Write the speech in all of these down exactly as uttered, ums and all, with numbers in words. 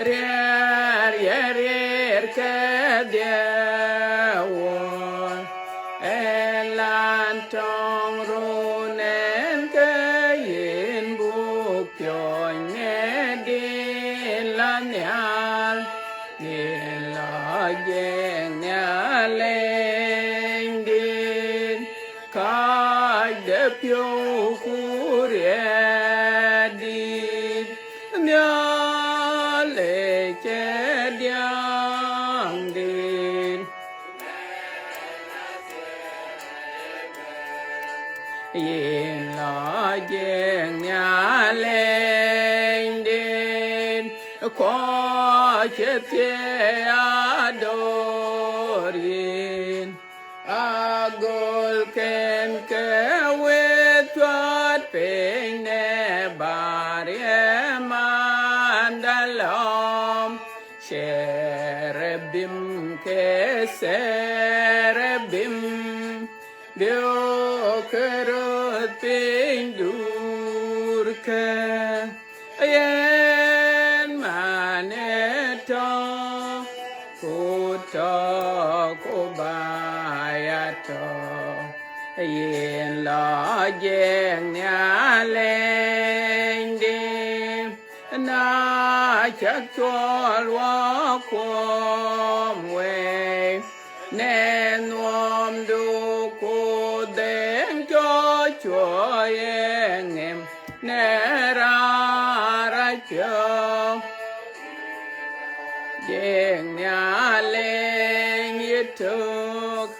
Riɛɛr ye riɛɛr kedhie wor, ë lan tɔŋ run en ke yen buk piɔ̈ny në din la nhial, din la jiëŋ Nhialic din, kɔc de piɔ̈u ku riɛɛr dït. Nhialic ë diäŋdït, yen la jiëŋ Nhialic din, kɔc cï thiëëc ador yïn. Agölken ke wëët cuat piny në bäär ye manda lɔ̈ɔ̈m, cherubim ke cherubim, biöökë röt piny duurkë. Yen man ë tɔ̈, ku tɔ̈, ku bä ya tɔ̈, yen la jiëŋ Nhialic din, na cäk cuɔl wä kuɔm wei. Në nuɔmdu ku dhëŋ cɔl cuɔ ye ŋem në raan rac piɔ̈u. Jiëŋ Nhialic yetök,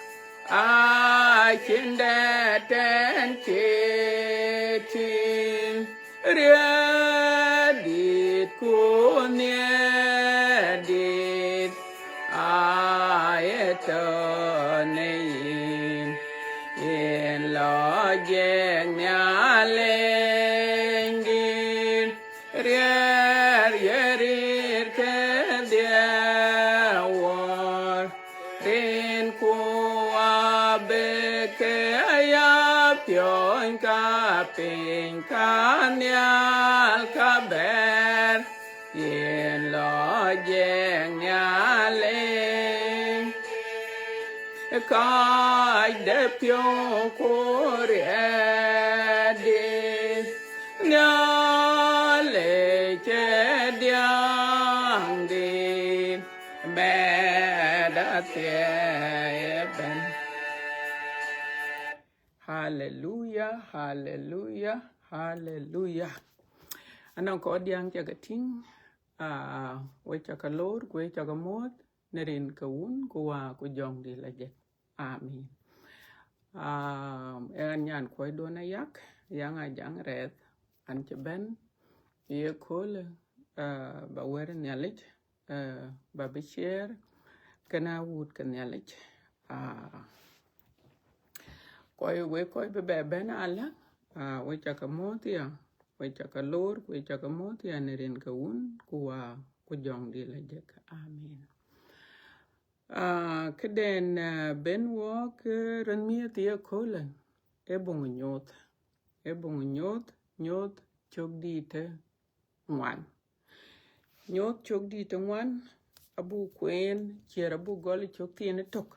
acïn dɛ̈t tɛ̈n cï tïŋ. Riɛɛr dït ku nhiɛɛr dït, aa ye tɔ̈ në yïn, yen la jiëŋ Nhialic dït. Riɛɛr ye riɛɛr kedhie wor, rinku abï ke ya piɔ̈ny ka piny ka nhial ka bɛ̈ɛ̈r, yen la jiëŋ Nhialic. Kɔc de piɔ̈u ku riɛɛr dït, Nhialic ë diäŋdït, mɛt athiɛɛi ëbɛ̈n. Haleluya, haleluya, haleluya. Anɔŋ kɔc diäŋ cä ke tïŋ, aa, wek cä ke loor, ku wek cä ke muɔ̈ɔ̈th, në rin ke Wun, ku Wä, ku Jɔŋdït la jek. Amin. Aa, ɣɛn nyan kuɔcduɔ̈n Ayak, Ayak Ajaŋ Rɛɛth, an cï bɛ̈n ye köölë, aa, ba wɛ̈t Nhialic, aa, ba bï ciëër kënë awut ke Nhialic. Aa, kɔc, wek kɔc bï bɛ bɛ̈n alä, aa, wek cä ke muɔ̈ɔ̈th ya, wek cä ke loor, ku wek cä ke muɔ̈ɔ̈th ya në rin ke Wun, ku Wä, ku Jɔŋdït la jek. Amin. Aa, këden, aa, ben wɔk, ee, röt miëëth ye köölë, ee buŋ Nyooth, ee buŋ Nyooth, Nyooth cök dïïtë ŋuan. Nyooth cök dïïtë ŋuan, abuk kueen, ciɛɛr abuk gɔl ë cök thiin ë tök,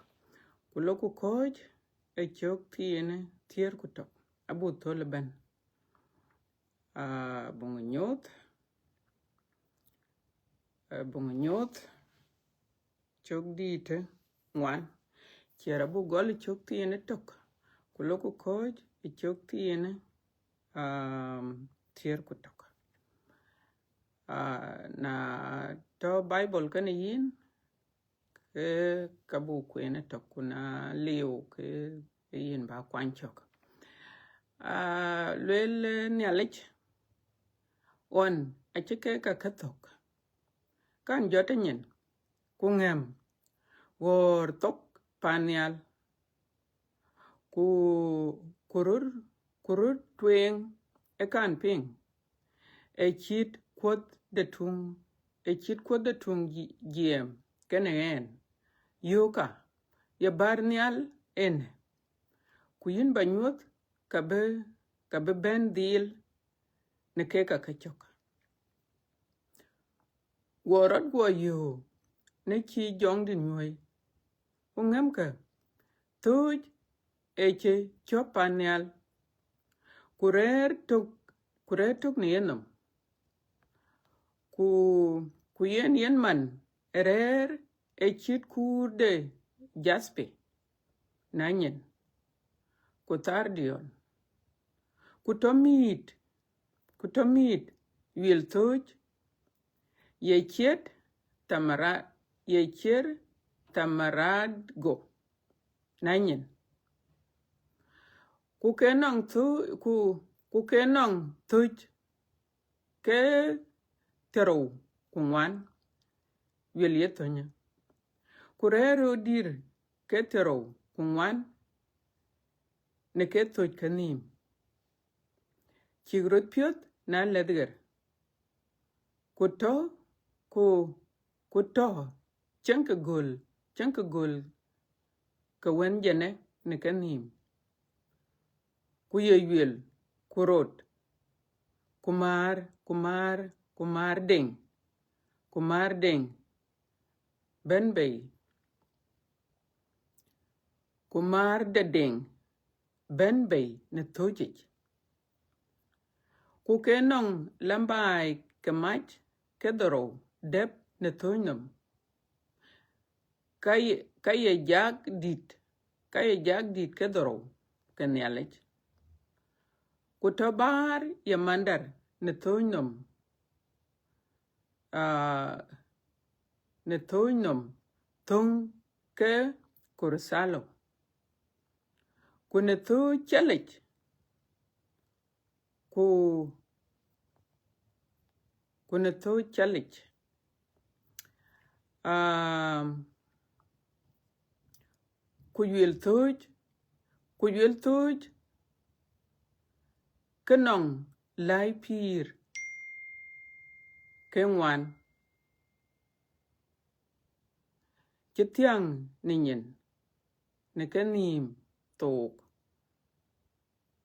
ku loku kɔ̈ɔ̈c ë cök thiin ë thiëër ku tök, abuk thöl ëbɛ̈n. Aa, buŋ Nyooth, ee, buŋ Nyooth, cök dïïtë ŋuan. Ciɛɛr abuk gɔl ë cök thiin ë tök, ku loku kɔ̈ɔ̈c ë cök thiin ë, aa, thiëër ku tök. Aa, na tɔ̈ Baibol kenë yïn, ke ka buk kueen ë tök, ku na liu ke yïn ba kuany cök. Aa, lueel, ee, Nhialic, ɣɔn acï kek ka ke thök, kan jɔt ë nyin, ku ŋɛm ɣöör thok pan nhial, ku, ku röt, ku röt tueŋ ë kan piŋ, ë cït kuɔth de tuŋ, ë cït kuɔth de tuŋ ji-, jiɛɛm kenë ɣɛn, yöökë, ye bär nhial ënë, ku yïn ba nyuɔ̈th, ka bï, ka bï bɛ̈n dhil në kek ka ke cök. Guɔ rɔt guɔ yöök në cï jɔŋdït nyuɔ̈i, ku ŋɛmkë thööc ë cï cɔ̈p pan nhial, ku rëër tök, ku rëër tök në yenhom. Ku, ku yen yen man ë rëër ë cït kuur de jaspi në nyin, ku thardion, ku tɔ̈ mïït, ku tɔ̈ mïït wiël thööc, ye ciët tamara-, ye ciët tamaradgo në nyin. Ku ke nɔŋ thö-, ku, ku ke nɔŋ thööc ke thiërrou ku ŋuan wiël ye thönyë. Ku rëër röördït ke thiërrou ku ŋuan në ke thööc kenhïïm, cïk röt piɔ̈th në alɛ̈th ɣer, ku tɔ̈, ku, ku tɔ̈ cieŋkë göl, cieŋkë göl ke wën jënë në kenhïïm, ku ye wiël, ku rot, ku määr, ku määr, ku määr deŋ, ku määr deŋ bɛ̈n bei, ku määr de deŋ bɛ̈n bei në thööc yic. Ku ke nɔŋ lambaai ke mac ke dhorou dɛ̈p në thööc nhom, ka ye, ka ye jak dït, ka ye jak dït ke dhorou ke Nhialic. Ku tɔ̈ bäär ye mandar në thööc nhom, aa, në thööc nhom thöŋ ke Kurusalo, ku në thööc calic, ku, ku në thööc calic, aa, ku wiël thööc, ku wiël thööc ke nɔŋ läi pïïr ke ŋuan, cï thiäŋ në nyin, në kenhïïm thook,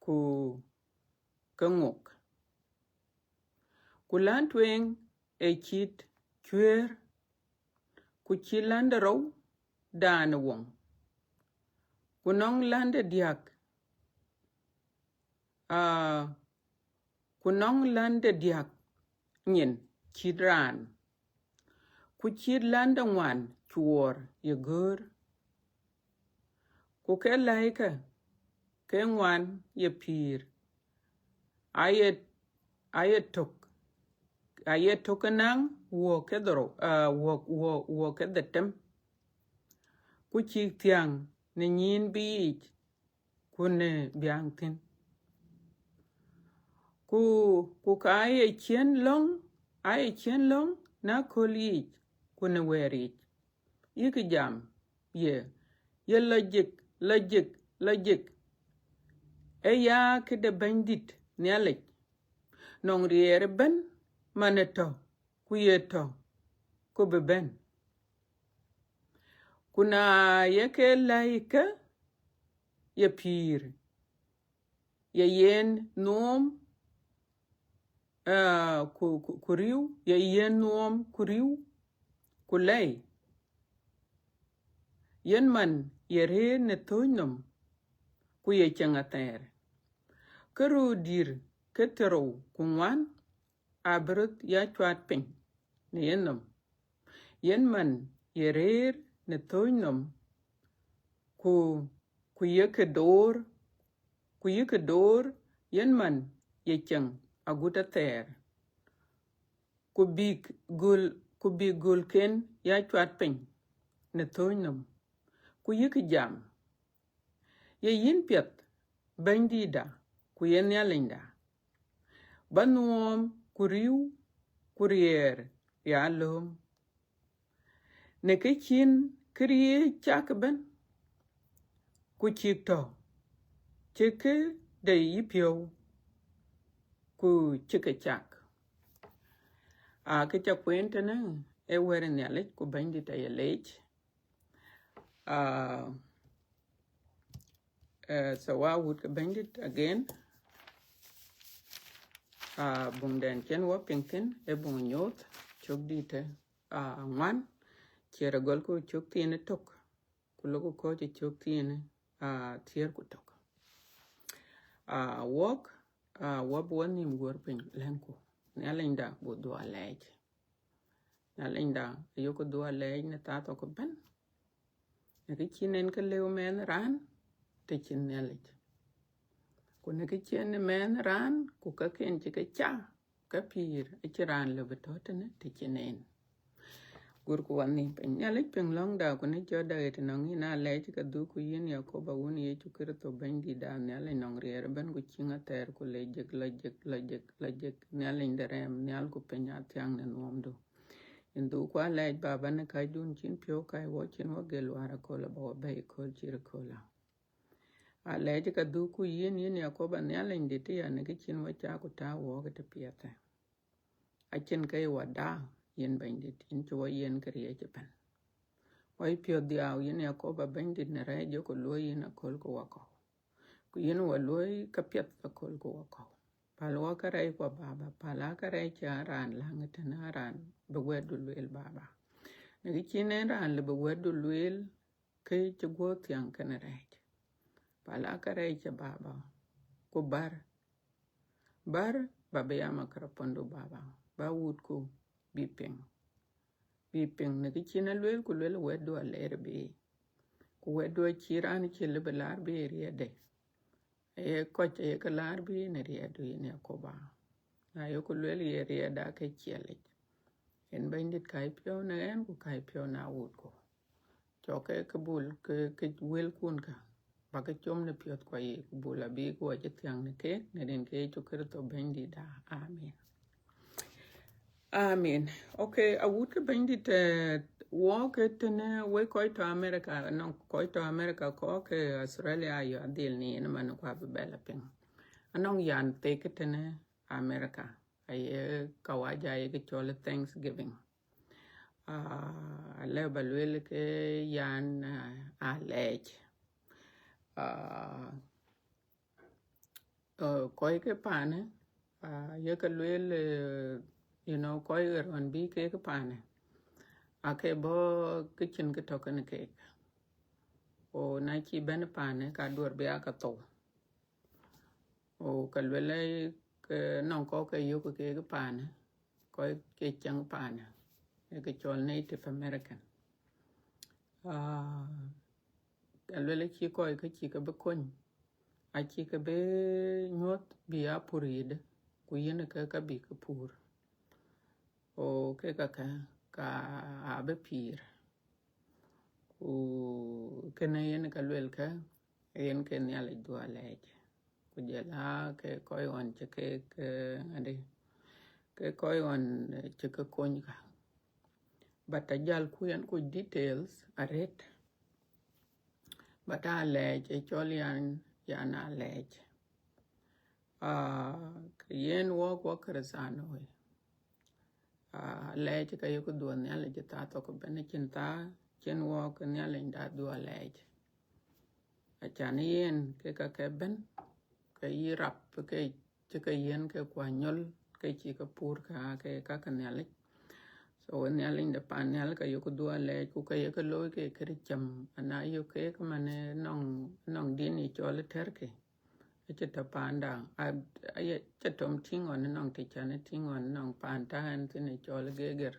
ku ke ŋok. Ku län tueŋ ë cït cuëër, ku cït län de rou daan ë woŋ, ku nɔŋ län de diäk, aa, ku nɔŋ län de diäk nyin cït raan, ku cït län de ŋuan cuɔɔr ye göör. Ku ke läikë ke ŋuan ye pïïr, aye, aye tök, aye tök ke naŋ wuɔk ke dhorou, aa, wuɔk, wuɔk, wuɔk ke dhetem, ku cïk thiäŋ në nyin bï yiic, ku në biäŋ thïn. Ku, ku ka aye ciën lɔ̈ŋ, aye ciën lɔ̈ŋ në aköl yiic, ku në wɛ̈ɛ̈r yiic, yïkï jam, ye, ye lɔjik, lɔjik, lɔjik. Ee ya këde Bɛ̈nydït Nhialic, nɔŋ riɛɛr ëbɛ̈n man ë tɔ̈, ku ye tɔ̈, ku bï bɛ̈n. Ku na ye ke läikë ye pïïr, ye yen nuɔɔm, aa, ku, ku, ku riëëu, ye yen nuɔɔm ku riëëu, ku lɛi, yen man ye rëër në thööc nhom, ku ye cieŋ athɛɛr, ke röördït ke thiërrou ku ŋuan abï röt ya cuat piny në yenhom, yen man ye rëër në thööc nhom, ku, ku yekë door, ku yekë door, yen man ye cieŋ agut athɛɛr, ku bïk göl, ku bïk gölken ya cuat piny në thööc nhom, ku yekë jam, ye yïn piɛth, Bɛ̈nydïtda, ku ye Nhialicda, ba nuɔɔm ku riëëu ku riɛɛr ya lööm, në kë cïn këriëëc cak ëbɛ̈n, ku cïk tɔ̈ cï këde yïpiɔ̈u, ku cï ke cak. Aa, kë ca kueen tënë ee wɛ̈t ë Nhialic, ku Bɛ̈nydït aye leec. Aa, eh, so wa wut ke Bɛ̈nydït again. Aa, buŋdɛn cïn wɔ piŋ thïn ee buŋ nyuɔɔth, cök dïtë. aa, ŋuan, ciɛɛr agɔl ku cök thiin ë tök, ku lok ku kɔc ë cök thiin ë, aa, thiëër ku tök. Aa, wɔk, aa, wɔ bï wɔ nhïïm guɔ̈r piny lɛ̈ŋku. Nhialicda bï dhuɔ̈k alɛɛc. Nhialicda ayök dhuɔ̈k alɛɛc në thaa thok ëbɛ̈n. Në kë cïn en ke lëu mɛnh raan, të cïn Nhialic. Ku në kë cïn mɛnh raan, ku käkken cï ke ca, ke pïïr, acïn raan lëu bï tɔ̈ tënë të cïn en. Guɔ̈rku wɔ nhïïm piny. Nhialic piŋ lɔ̈ŋda, ku në jɔtda ɣet nɔŋ yïn alɛɛc ka dhuk, ku yïn Yakoba wun Yecu Kërtho Bɛ̈nydïtda, Nhialic nɔŋ riɛl ëbɛ̈n, ku ciëŋ athɛɛr, ku lɔ jek, lɔ jek, lɔ jek, lɔ jek, Nhialic de rɛɛm, nhial ku piny athiäŋ në nuɔmdu. Yïn dhukku alɛɛc, Baba, në kacdun cïn piɔ̈u kac wɔ, cïn wɔ gël wäär aköl, aba wɔ bɛ̈i ëköl cït ëköl aa. Alɛɛc ka dhukku yïn, yïn Yakoba Nhialic dït aya, në kë cïn wɔ cak ku tääu wɔɔk ë tëpiɛth ë. Acïn kë ye wɔ daa, yïn Bɛ̈nydït, yïn cï wɔ yiɛ̈n këriëëc ëbɛ̈n. Wɔ yï piɔ̈ɔ̈th dhiau, yïn Yakoba Bɛ̈nydït, në rɛɛc jɔku luɔ̈i yïn aköl ku wakɔ̈u. Ku yïn wɔ luɔ̈i käpiɛth aköl ku wakɔ̈u. Päl wɔ kärɛckuɔ, Baba, päl aa kärɛc cï aa raan läŋ ëtënë, aa raan bï wɛ̈tdu lueel, Baba. Në kë cïn en raan lëu bï wɛ̈tdu lueel, kë cï guɔ̈p thiäŋ kënë rɛɛc. Päl aa kärɛc cï, Baba, ku bär. Bär, ba bï ya makrapondu, Baba, ba wutku bï piŋ. Bï piŋ në kë cïn alueel, ku lueel wɛ̈tdu aler bï. Ku wɛ̈tdu acïn raan cï lëu bï laar bï riɛtde. Aye kɔc aye ke laar bï në riɛtdu, yïn Yakoba. Na yeku lueel ye riɛtda ke ciɛlic. Yïn Bɛ̈nydït, ka yï piɔ̈u në ɣɛn, ku ka yï piɔ̈u në wutku. Cɔk ke, ke bul, ke, ke wëlkun kä, ba ke com në piɔ̈ɔ̈th kua yiic, ku bul abï ke wɔ cï thiäŋ në keek, në rin ke Yecu Kërtho Bɛ̈nydïtda. Amen. Amen. Okay, awut ke Bɛ̈nydït, eh, wɔ ke tënë wek kɔc tɔ̈ America, anɔŋ kɔc tɔ̈ America, kɔc ke Australia, ayɔ adhil në yen man ku abï bɛ la piŋ. Anɔŋ yan thek tënë America, aye kawaja aye ke cɔl Thanksgiving. Ah, alëu ba lueel ke yan, ah, alɛɛc. Ah, eh, kɔc ke panë, ah, ye ke lueel, eh, you know, kɔc ɣer ɣɔn bï kek panë, ake bɔ̈ ke cïn kë tɔ̈ kenë keek. Ku na cï bɛ̈n panë, ka duɔ̈r bï aa ke thou. Ku ka lueel ke nɔŋ kɔc ke yök kek panë, kɔc ke cieŋ panë, ee ke cɔl Native American. Ah, ka lueel cï kɔc ke cï ke bï kony, acï ke bï nyuɔ̈th bï aa pur yïdë, ku yen ke ka bï ke pur. Ku ke ka, ka, ka abï pïïr. Ku kënë yen ka lueel ke, yen ke Nhialic dhuɔ̈k alɛɛc. Ku jɔl aa ke kɔc ɣɔn cï ke, ke ŋadï, ke kɔc ɣɔn, eh, cï ke kony ka. But ajalku yen kuc details arëët. But alɛɛc ë cɔl yan, yan alɛɛc. Ah, ke yen wɔk, wɔk Kërëthänooi. Ah, alɛɛc ka yeku dhuɔ̈k Nhialic ë thaa thok ëbɛ̈n, acïn thaa cïn wɔk Nhialicda dhuɔ̈k alɛɛc. Acan yen ke ka ke bɛ̈n, ke yï rap, ke cï ke yiɛ̈n ke kuanyɔl, ke cï ke pur ka, ke ka ke Nhialic. So, we Nhialic de pan nhial ka yeku dhuɔ̈k alɛɛc, ku ka ye ke looi ke kërë cam, ana yök ke ke man ë nɔŋ, nɔŋ din ye cɔl Turkey. Acï tɔ̈ panda, a, aye cï tɔ̈m tïŋ ɣɔn nɔŋ të can tïŋ ɣɔn nɔŋ pan tɔ̈ ɣɛn thïn ë cɔl Geger,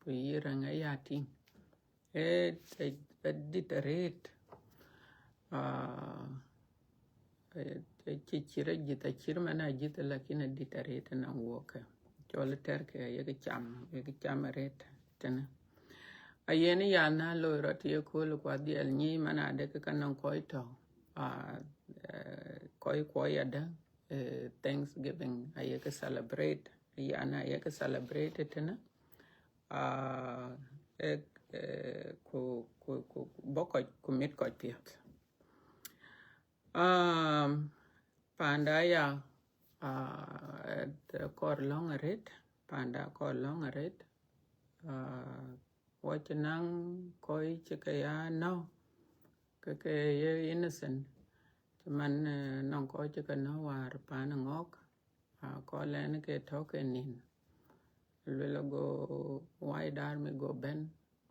ku yï rɛŋ aya tïŋ. Ee, ee, ee dït arëët. Ah, ee, ee cï cïr ajïth, acïr man ajïth, lakin adït arëët ënɔŋ wɔk ke. Cɔl Turkey, ayek cam, ayek cam arëët tënë. Ayen ya na loi rɔt ye kööl ku adhiɛl nyic man adek ka nɔŋ kɔc tɔ̈, ah, eh, kɔc kuɔ yadë, eh, Thanksgiving ayek celebrate, yan ayek celebrate tënë, ah, eh, eh, ku, ku, ku bɔ̈ kɔc, ku mit kɔc piɛth. Um, panda ya, ah, eh, kɔɔr lɔ̈ŋ arëët, panda kɔɔr lɔ̈ŋ arëët, ah, wɔ cï naŋ kɔc cï ke ya nɔ̈k, ke ke ye innocent, cï man, eh, nɔŋ kɔc cï ke nɔ̈k wäär pan ŋɔ̈k, ah, kɔc lɛn ke tɔ̈ ke nin. Luel go White Army go bɛ̈n,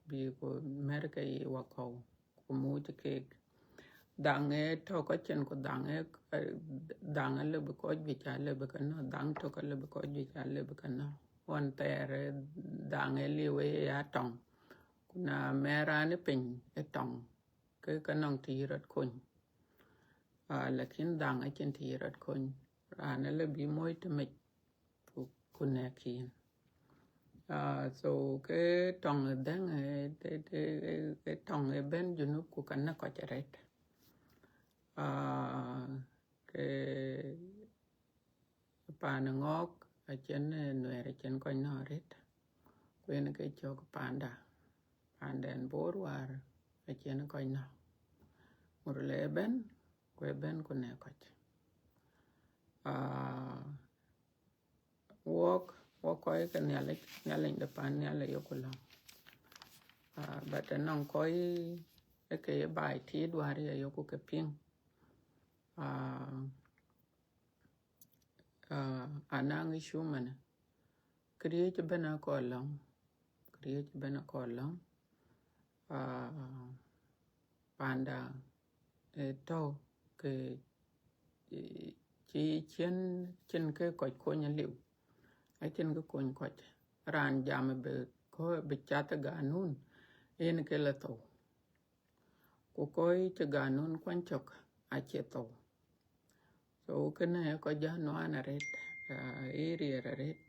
bï ku mɛ̈r ke ye wakɔ̈u, ku muc keek. Dhaŋ ë tɔ̈ kɔc cin, ku dhaŋ ë, dhaŋ alëu bï kɔc juëc alëu bï ke nɔ̈k, dhaŋ tök alëu bï kɔc juëc alëu bï ke nɔ̈k. Ɣɔn thɛɛr, dhaŋ ë liu ë ya tɔŋ. Ku na mɛ̈r raan ë piny ë tɔŋ, ke ke nɔŋ të yï rɔt kony. Ah, lakin dhaŋ acïn të yï rɔt kony. Raan alëu bï moc tëmec ku, ku nɛ̈k yïn. Ah, so ke tɔŋ ë dhëŋ, ë, ë, ë, ë tɔŋ ë bɛ̈n Junub ku ka nɛ̈k kɔc arëët. Ah, ke paan ë Ŋɔɔk acïn, eh, Nuɛɛr acïn kɔc nɔ̈k arëët. Ku yen ke cök panda. Panden Bor wäär acïn kɔc nɔ̈k. Murle ëbɛ̈n, ku ëbɛ̈n ku nɛ̈k kɔc. Ah, wok, wok kɔc ke Nhialic, Nhialic de pan nhial ayoku lɔ̈ŋ. Ah, but anɔŋ kɔc ë ke ye baai tiit wäär ye ayoku ke piŋ. Ah, ah, anaŋ issue mɛnë. Këriëëc ëbɛ̈n akɔɔr lɔ̈ŋ. Këriëëc ëbɛ̈n akɔɔr lɔ̈ŋ. Ah, panda, eh, tɔ̈ ke, eh, cï cïn, cïn ke kɔc kony aliu. Acïn ke kony kɔc. Raan jam bï kɔc, bï cath ganun, yen ke la thou. Ku kɔc cï ganun kuany cök acie thou. So kënë ë kɔc jɔ nuan arëët, ah, ë riɛɛr arëët,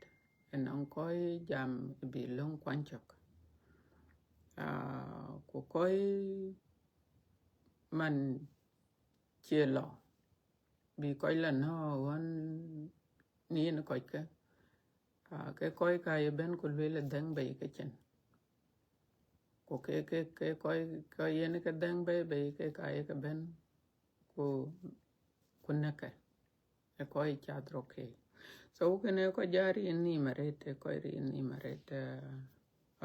ënɔŋ kɔc jam bï löŋ kuany cök. Ah, ku kɔc man cie lɔ, bï kɔc la nɔ̈k ɣɔn nin kɔckë. Ah, ke kɔc ka ye bɛ̈n ku lueel ë dhëŋ bei ke cin. Ku ke, ke, ke kɔc, kɔc yen ke dhëŋ bei bei ke ka ye ke bɛ̈n ku, ku nɛ̈kë. Ë kɔc cath rɔt ke. So kënë ë kɔc jɔ riɛɛr nhïïm arëët, ë kɔc riɛɛr nhïïm arëët,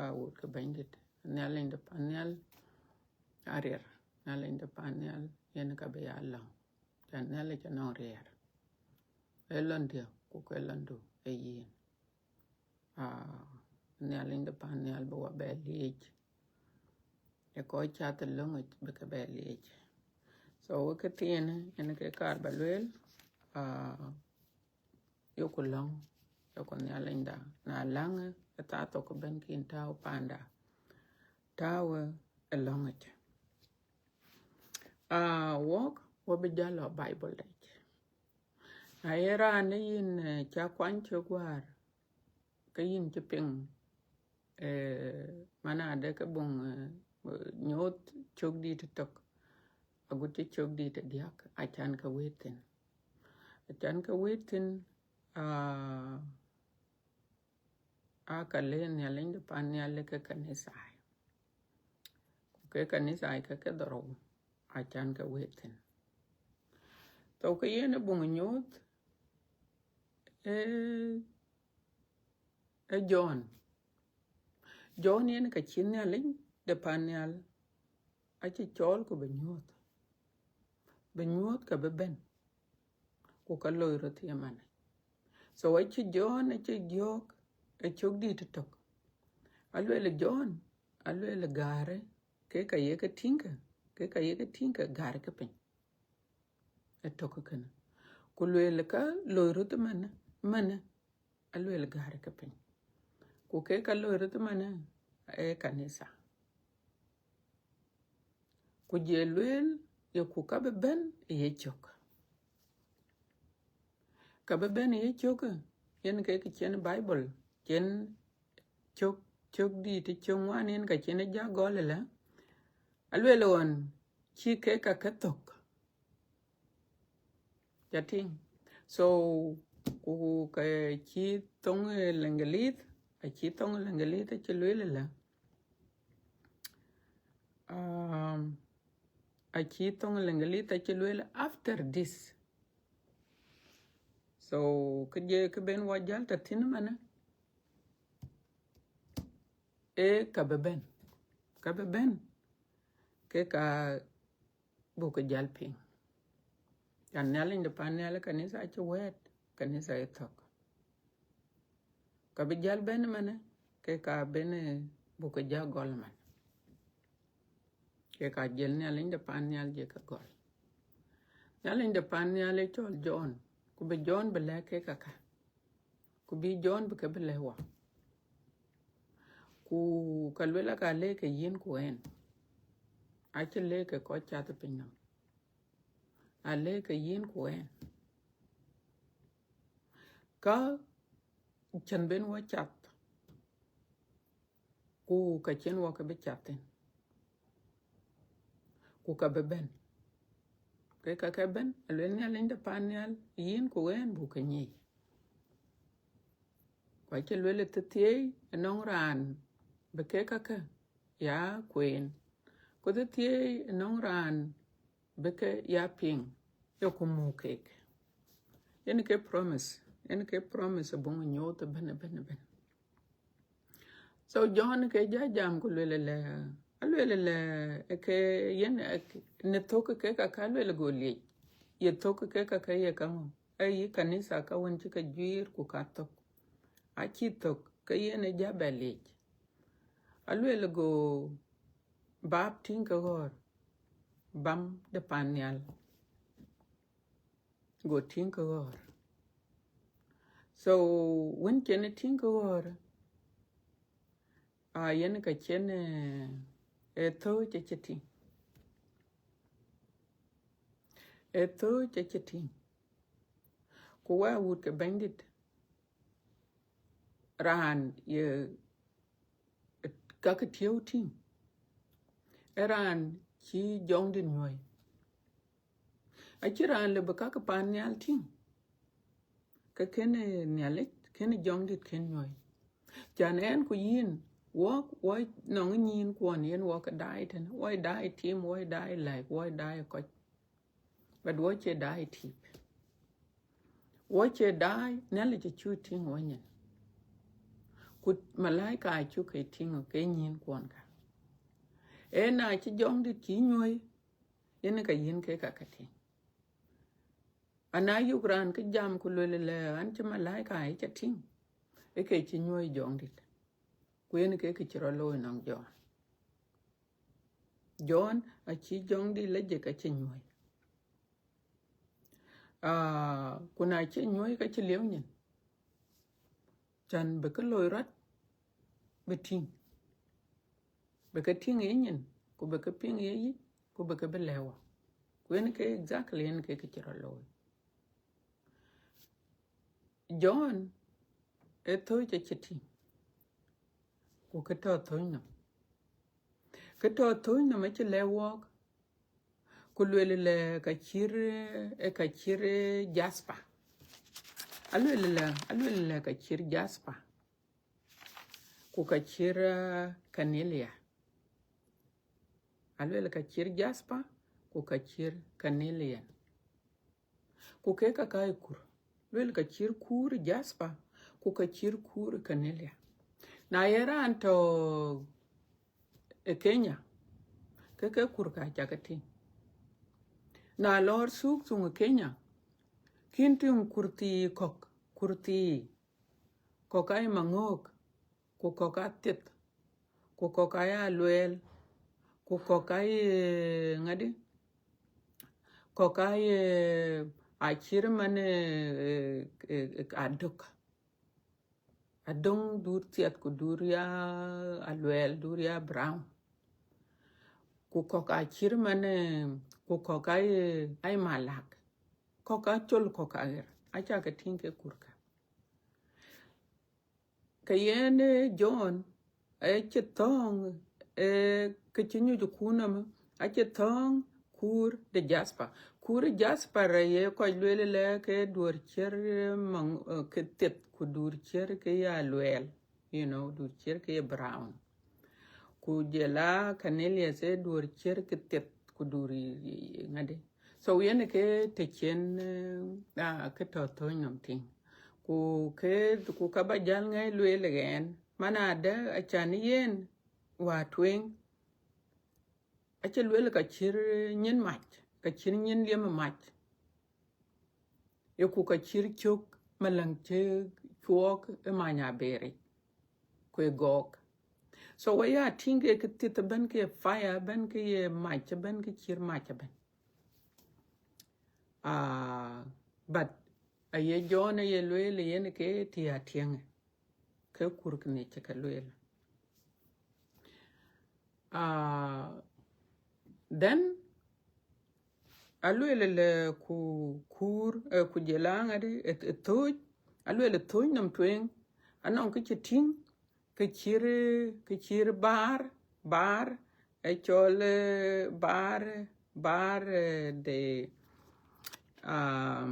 ah, awut ke Bɛ̈nydït. Nhialic de pan nhial ariɛɛr. Nhialic de pan nhial yen ka bï ya lɔ̈ŋ. Cän Nhialic anɔŋ riɛɛr. Ee lɔ̈ŋdiɛ̈ ku ke lɔ̈ŋdu ë yïn. Ah, Nhialic de pan nhial bï wa bɛ liec. Ë kɔc cath ë löŋic bï ke bɛ liec. So wek ke thiinë, yen ke kaar ba lueel, ah, yoku lɔ̈ŋ, yoku Nhialic da. Na läŋ ë thaa thok ëbɛ̈n kïn tääu panda, tääu ë löŋic. Ah, wok, wa bï jal lɔ Bible dec. Na ye raan ë yïn, eh, ca kuany cök wäär, ke yïn cï piŋ, eh, man adë ke buŋ, eh, nyuɔɔth cök dït tök, agut cï cök dït diäk, acan ke wëët thïn. Acan ke wëët thïn, ah, aa ka le Nhialic de pan nhial ke kanitha. Ku ke kanitha ke ke dhorou, acan ke wëët thïn. Thou ke yen ë buŋ nyuɔɔth, eh, ë John. John yen ka cï Nhialic de pan nhial acï cɔɔl ku bï nyuɔɔth. Bï nyuɔɔth ka bï bɛ̈n. Ku ka loi röt ye manë. So acï John acï jɔɔk ë cök dït tök. Alueel John, alueel gäärë, ke ka ye ke tïŋkë, ke ka ye ke tïŋkë gäärë ke piny. Ë tök kënë. Ku lueel ka loi röt manë, manë, alueel gäärë ke piny. Ku ke ka loi röt manë, ee kanitha. Ku jɔ lueel, ye ku ka bï bɛ̈n ë yecök. Ka bï bɛ̈n ë yecök, yen ke kë cïn Bible, cïn cök, cök dït, cök ŋuan, yen ka cïn ë ja gɔl ëlä. Alueel ɣɔn, cï ke ka ke thök. Ca tïŋ. So, ku ka cï thoŋ ë Lëŋgëlith, acï thoŋ ë Lëŋgëlith acï lueel ëlä. Um, acï thoŋ ë Lëŋgëlith acï lueel after this. So, kë je, kë ben wa jäl tɔ̈ thïn manë, ee ka bï bɛ̈n. Ka bï bɛ̈n, ke ka buk ke jäl piŋ. Cän Nhialic de pan nhial kanitha acï wɛ̈ɛ̈t, kanitha ë thök. Ka bï jäl bɛ̈n ëmënë, ke ka bɛ̈n, eh, buk ke ja gɔl ëmën. Ke ka jël Nhialic de pan nhial jëk ke gɔl. Nhialic de pan nhial ë cɔl John, ku bï John bï lɛ̈k kek käkkä, ku bï John bï ke bï lɛ̈k wɔ. Ku ka luel aka lɛ̈k ke yïn ku ɣɛn, acï lɛ̈k ke kɔc cath piny nɔm, alɛ̈k ke yïn ku ɣɛn. Ka cïn bïn wɔ cath, ku ka cïn wɔ ke bï cath thïn, ku ka bï bɛ̈n. Ke ka ke bɛ̈n, aluel Nhialic de pan nhial, yïn ku ɣɛn buk ke nyic. Ku acï luel ë thithiëi ënɔŋ raan bï kek käkkä ya kueen, ku thithiëi ënɔŋ raan bï ke ya piŋ, ye ku muk kek. Yen ke promise, yen ke promise abuk nyuɔɔth ëbɛ̈n, ëbɛ̈n, ëbɛ̈n. So John ke ja jam ku luel ëlä, aluel ëlä, ke yen, eh, në thök ke käkkä aluel go liec. Ye thök ke käkkä ye kaŋö? Ee yï kanitha ka wën cï ke juiir ku ka thök. Acï thök, ke yen ë ja bɛ liec. Aluel go bap tïŋ ke ɣɔ̈ɔ̈r, bam de pan nhial. Go tïŋ ke ɣɔ̈ɔ̈r. So wën cïn tïŋ ke ɣɔ̈ɔ̈r, a yen ka cïn, eh, ë thööc acï tïŋ. Ë thööc acï tïŋ. Ku wä wut ke Bɛ̈nydït, raan ye ka ke tiëu tïŋ, ee raan cï Jɔŋdït nyuɔ̈i. Acïn raan lëu bï ka ke pan nhial tïŋ, ke kënë Nhialic, kënë Jɔŋdït kën nyuɔ̈i. Can ɣɛn ku yïn, wɔk, wɔ nɔŋ nyïïn kuɔn yen wɔ ke daai tënë, wɔ daai tim, wɔ daai lɛ̈k, wɔ daai kɔc. But wɔ cie daai tïp. Wɔ cie daai, Nhialic acuk tïŋ wɔ nyin. Ku malaika acuk ke tïŋ ke nyïïn kuɔn ka. Ee na cï Jɔŋdït cï nyuɔ̈i, yen ka yïn ke ka ke tïŋ. Ana yök raan ke jam ku luel ëlä, an cï malaika ë ca tïŋ, ë ke cï nyuɔ̈i Jɔŋdït. Ku yen ke kë cï rɔt looi nɔŋ John. John acï Jɔŋdït lɔ jëk acï nyuɔ̈i. Ah, ku na cï nyuɔ̈i ka cï liep nyin. Can bï kë loi rɔt bï tïŋ. Bï ke tïŋ ye nyin, ku bï ke piŋ ye yic, ku bï ke bï lɛ̈k wɔ. Ku yen ke exactly yen ke kë cï rɔt looi. John, ë thööc acï tïŋ, ku kë tɔ̈ thööc nɔm. Kë tɔ̈ thööc nɔm acï lɛ̈k wɔɔk, ku luel ëlä ka cït, ë ka cït, eh, jasper. Aluel ëlä, aluel ëlä ka cït jasper, ku ka cït, eh, carnelia. Aluel ka cït jasper, ku ka cït carnelian. Ku kek ka ka ye kur. Luel ka cït kur jasper, ku ka cït kur carnelia. Na ye raan tɔ̈ ë Kenya, ke ke kur ka ca ke tïŋ. Na lɔɔr thuk thuŋ ë Kenya, kïn tïŋ kur thii kɔ̈k, kur thii. Kɔ̈k aa ye maŋöök, ku kɔ̈k aa thieth, ku kɔ̈k aa ye aluɛɛl, ku kɔ̈k aa ye ŋadï, kɔ̈k aa ye acït man, eh, eh, eh, adök. Adöŋ dur thieth ku dur ya aluɛɛl, dur ya brown. Ku kɔ̈k acït man, eh, ku kɔ̈k aa ye, aa ye malak. Kɔ̈k acol, kɔ̈k aɣer, aca ke tïŋ ke kur ka. Ke yen, eh, John, eh, cï thɔ̈ɔ̈ŋ, eh, kë cï nyuc ë kur nɔm, acï thɔ̈ɔ̈ŋ kur de jasper. Kur jasper, eh, ye kɔc lueel ëlä ke duɔ̈r ciër, eh, maŋ-, eh, ke thieth, ku duɔ̈r ciër ke ye aluɛɛl, you know, duɔ̈r ciër ke ye brown. Ku jɔl a carnelia, eh, duɔ̈r ciër ke thieth, ku duɔ̈r ŋadï. So yen ke të cïn, eh, ah, kë tɔ̈ thööc nɔm tïŋ. Ku ke, ku ka ba jäl ŋɛ̈i lueel ɣɛn, man adë acan yen wä tueŋ, acï lueel ka cït nyin mac, ka cït nyin liɛm mac. Ye ku ka cït cök maläŋ cï, cuɔɔk ë many aberic, ku ë gɔɔk. So we ya tïŋ ke kë thith ëbɛ̈n, ke fire ëbɛ̈n, ke ye mac ëbɛ̈n, ke cïr mac ëbɛ̈n. Ah, but aye John aye lueel yen ke tï atiɛŋë, ke kur kënë cï ke lueel. Ah, then alueel le ku kur, eh, ku jël aŋadï, eh, eh, thööc, alueel thööc nɔm tueŋ, anɔŋ kë cï tïŋ, kë cïr, kë cïr baar, baar, ë cɔl, eh, baar, baar, eh, de, um,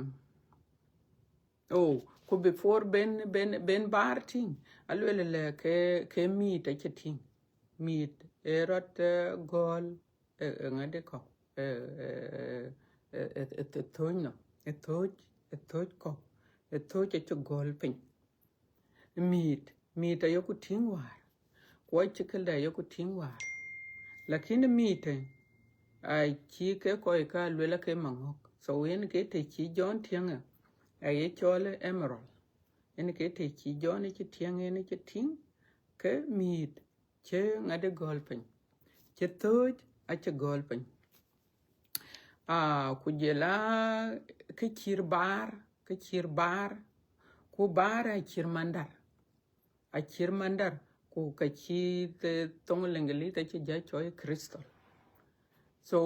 oh, ku before ben, ben, ben baar tïŋ, alueel le ke, ke mïït acï tïŋ. Mïït ë rɔt, eh, gɔl, eh, eh, ŋadï kɔ̈k, eh, eh, eh, eh, eh, eh, thööc nɔm, eh, thööc, eh, thööc kɔ̈k, eh, thööc acï gɔl piny. Mïït, mïït ayeku tïŋ wäär, ku acï këlde ayeku tïŋ wäär. Lakin mïït, eh, acï ke kɔc ka luel ake maŋɔ̈k. So yen ke të cï John tiɛŋë, aye cɔl emerald. Yen ke të cï John cï tiɛŋ, yen cï tïŋ ke mïït cï ŋadï gɔl piny, cï thööc acï gɔl piny. Ah, ku jël a kë cïr baar, kë cïr baar, ku baar acïr mandar, acïr mandar, ku ka cï the thoŋ Lëŋgëlith acï ja cɔl crystal. So,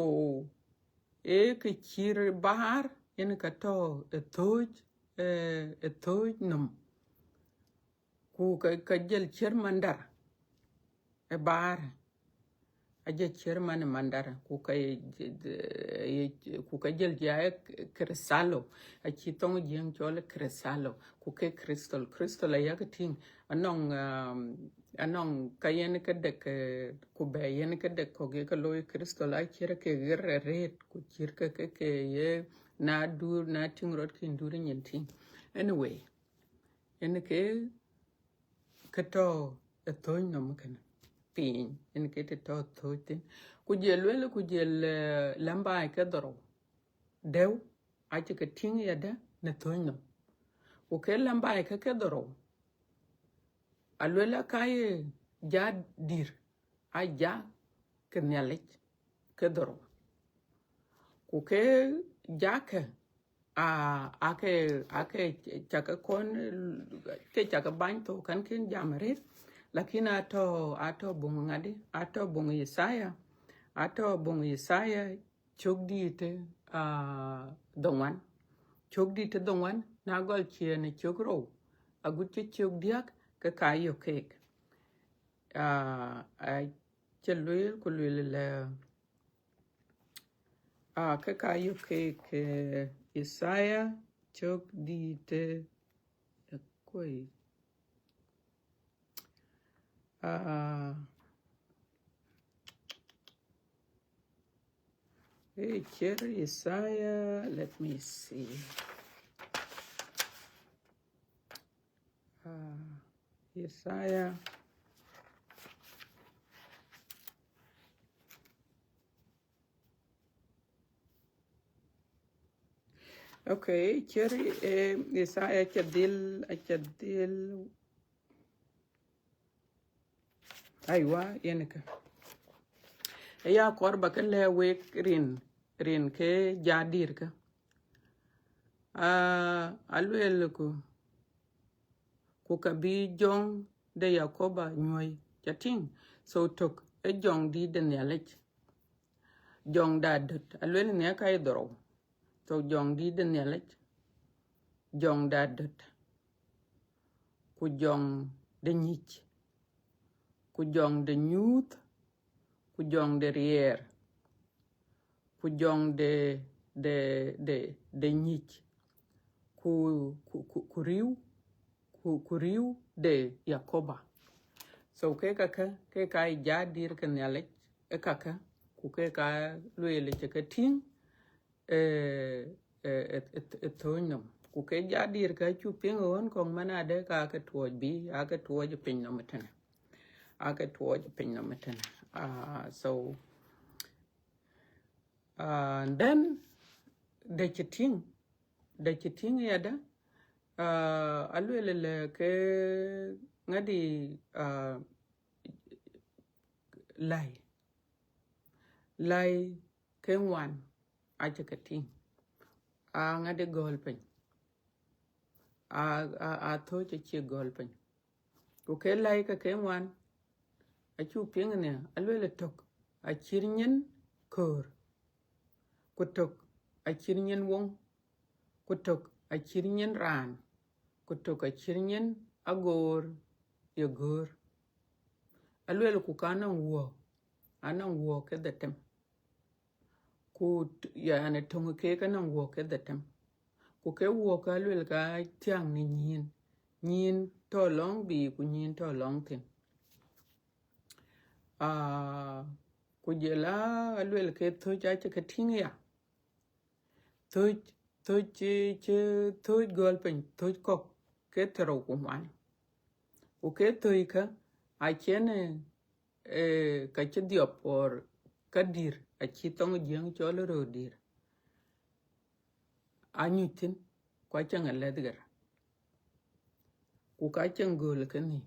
ee kë cïr baar, yen ka tɔ̈ ë thööc, eh, ë thööc nɔm. Ku ka, ka jël cïr mandar ë baar, ajël cïr man ë mandar, ku ka ye, ye, ku ka jël ja ë cristallo, acï thoŋ Jiëŋ cɔl cristallo, ku ke crystal, crystal ayak tïŋ, anɔŋ, um, anɔŋ ka yen ke dek, eh, ku bɛ yen ke dek kɔ̈k ye ke looi crystal, acïr ke ɣer arëët, ku cïr ke, ke, ke ye na dur, na tïŋ rɔt kïn dur nyin tïŋ. Anyway, yen ke, ke tɔ̈ ë thööc nɔm kënë piny, yen ke të tɔ̈ thööc thïn. Ku jël lueel, ku jël, eh, lambai ke dhorou, dɛ̈u, acï ke tïŋ yadë në thööc nɔm. Ku ke lambai ke ke dhorou, aluel aka ye ja dïr, a ja ke Nhialic ke dhorou. Ku ke jakë, a, ake, ake cakë kɔn, ke cakë bany thou kan kën jam arëët, lakin atɔ̈, atɔ̈ buŋ ŋadï, atɔ̈ buŋ Yithaya, atɔ̈ buŋ Yithaya, cök dïït, ah, dhoŋuan. Cök dïït dhoŋuan, na gɔl ciëën ë cök rou, agut cï cök diäk, ke ka yök keek. Ah, acï lueel ku lueel lë, ah, ke ka yök keek, eh, Yithaya cök dïït, eh, kuɔi. Ah, eh, cïr Yithaya, let me see. Ah, Yithaya. Okay, cïr, eh, Yithaya acï dhil, acï dhil. Aiwa, yen kë. Aya kɔɔr ba ke lɛ̈k wek rin, rin ke ja dïr kë. Ah, alueel ku, ku ka bï jɔŋ de Yakoba nyuɔ̈i, ca tïŋ. So tök ë jɔŋ dïït de Nhialic. Jɔŋ da döt, alueel në ka ye dhorou. So jɔŋ dïït de Nhialic, jɔŋ da döt, ku jɔŋ de nyic, ku jɔŋ de nyuuth, ku jɔŋ de riɛɛr, ku jɔŋ de, de, de, de nyic, ku, ku, ku, ku riu, ku, ku riu de Yakoba. So ke kakë, ke ka ye ja dïr ke Nhialic, ë kakë, ku ke ka lueel cï ke tïŋ, eh, eh, eh, eh, eh, thööc nɔm. Ku ke ja dïr ka cuk piŋ ɣön kɔ̈k man adë ka ke tuɔɔc bï, a ke tuɔɔc piny nɔm ëtënë. A ke tuɔɔc piny nɔm ëtënë. Ah, so, ah, and then, de cï tïŋ, de cï tïŋ yadë, Ah, aluel lɛ ke ŋadi, ah, läi. Läi ke ŋuan acï ke tïŋ. A ŋadi gɔl piny. A, a, a thöc acï gɔl piny. Ku ke läi ke ke ŋuan, acuk piŋ nia, aluel tök acït nyin köör, ku tök acït nyin woŋ, ku tök acït nyin raan, ku tök acït nyin agoor ye göör. Aluel ku ka nɔŋ wuɔk, anɔŋ wuɔk ke dhetem. Ku t-, yani töŋ keek anɔŋ wuɔk ke dhetem. Ku ke wuɔk ka luel ka thiäŋ në nyïn. Nyïn tɔ̈ lɔŋ biic ku nyïn tɔ̈ lɔŋ thïn. Ah, ku jɔl a aluel ke thöc acï ke tïŋ ya. Thöc, thöc cï, cï thöc gɔl piny, thöc kɔ̈k ke thiërrou ku ŋuan. Ku ke thöc kä acïn, eh, eh, ka cï dhiɔp or ka dïr, acï thoŋ Jiëŋ cɔl röör dïr. Anyuc thïn, ku acieŋ alɛth ɣer. Ku ka cieŋ göl ke nhïïm.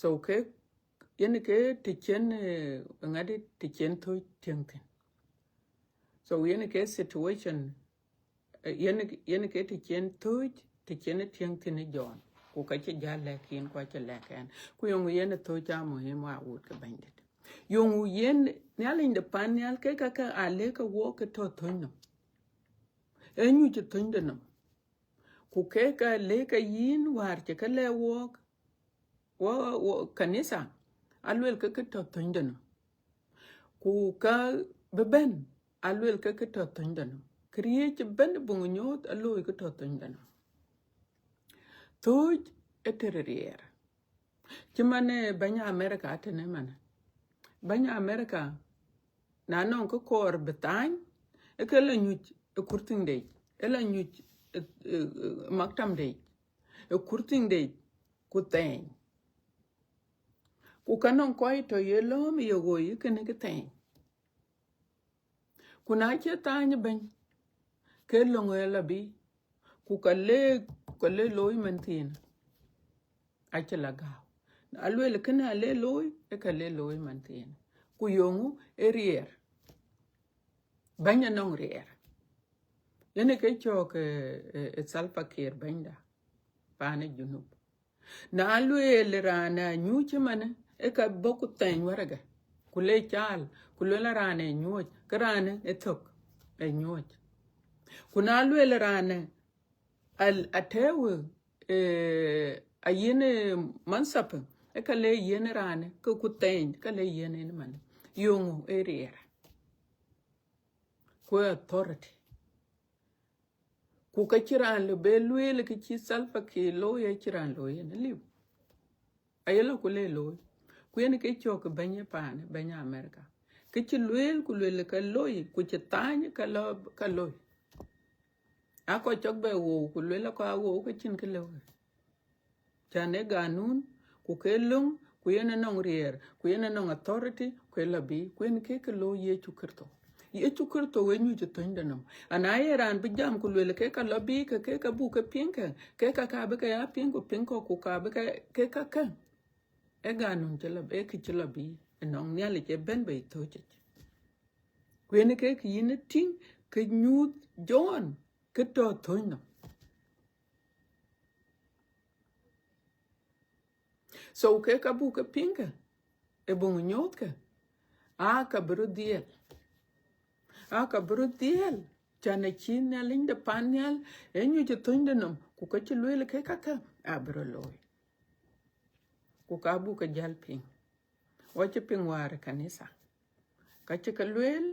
So ke, yen ke të cïn, eh, ŋadi të cïn thöc tiɛŋ thïn. So yen ke situation, eh, yen, yen ke të cïn thöc, të cïn tiɛŋ thïn ë Jɔn. Ku ka cï jäl lɛ̈k yen, ku acï lɛ̈k ɛn. Ku yeŋö yen thöc a muhim wa wut ke Bɛ̈nydït. Yeŋö yen Nhialic de pan nhial ke ka ke a lëk ke wuɔk ke tɔ̈ thöny nɔm. Ee nyuc thöny de nɔm. Ku ke ka lëk ke yïn wäär cï ke lɛ̈k wuɔk, wɔ, wɔ, kanitha, aluel ke ke tɔ̈ thöny de nɔm. Ku ka bï bɛ̈n, aluel ke ke tɔ̈ thöny de nɔm. Këriëëc ëbɛ̈n buŋ nyuɔɔth alooi ke tɔ̈ thöny de nɔm. Thöc ë tëër riɛɛr. Cï man, eh, bɛ̈ny America atënë man. Bɛ̈ny America, na nɔŋ kë kɔɔr bï thany, ë ke la nyuc ë kurthiŋde yic, ë la nyuc ë, ë, ë maktamde yic, ë kurthiŋde yic, ku thɛɛny. Ku ka nɔŋ kɔc tɔ̈ ye lɔ̈ɔ̈m ye ɣoi ë kënë kë thɛɛny. Ku na cï thany bɛ̈ny, ke löŋ ë la bï, ku ka le, ka le looi man thiin, acï la gääu. Aluel kënë ale looi, ë ka le looi man thiin. Ku yeŋö ë riɛɛr. Bɛ̈ny anɔŋ riɛɛr. Yen ë ke cɔɔk, eh, eh, eh, Salva Kiir bɛ̈nyda, paan ë Junub. Na lueel raan ë anyuc ëmënë, ë ka bɔ̈ ku thɛɛny wärëga, ku le caal, ku lueel raan ë nyuɔ̈c, ke raan ë thök ë nyuɔ̈c. Ku na lueel raan ë al-, atɛ̈ɛ̈u, eh, ayen, eh, mansap, ë ka le yen raan ë, ke ku thɛɛny, ka le yen en man. Yeŋö ë riɛɛr. Ku ë authority. Ku ka cï raan lɔ bë lueel kë cï Salva Kiir looi, acï raan looi yen aliu. Aye lɔ ku le looi. Ku yen ke cɔk bɛ̈ny ë paan, bɛ̈ny America. Kë cï lueel ku lueel ka looi, ku cï thany ka lɔ, ka looi. A kɔc cɔk bɛ wou, ku lueel akɔc a wou, ke cïn kë lëu. Can ë ganun, ku ke löŋ, ku yen ë nɔŋ riɛɛr, ku yen ë nɔŋ authority, ku ë lɔ bï, ku yen ke ke looi Yecu Kërtho. Yecu Kërtho ë nyuc ë thöny de nɔm. Ana ye raan bï jam ku lueel ke ka lɔ bï, ke ke ka buk ke piŋ ke, ke ka ka bï ke ya piŋ ku piŋ kɔ̈k, ku ka bï ke, ke ka ke. Ë ganun cï lɔ, ë kë cï lɔ bï, ë nɔŋ Nhialic ë bɛ̈n bei thöc yic. Ku yen ke kë yïn ë tïŋ, ke nyuuth Jɔn, ke tɔ̈ thöny nɔm. So ke ka buk ke piŋ ke, ë buŋ nyuɔɔth ke, a ka bï röt dhiɛl. A ka bï röt dhiɛl, can acï Nhialic de pan nhial, ë nyuc ë thöny de nɔm, ku ka cï lueel ke ka ke, a bï röt looi. Ku ka buk ke jäl piŋ. Wɔ cï piŋ wäär ë kanitha. Ka cï ke lueel,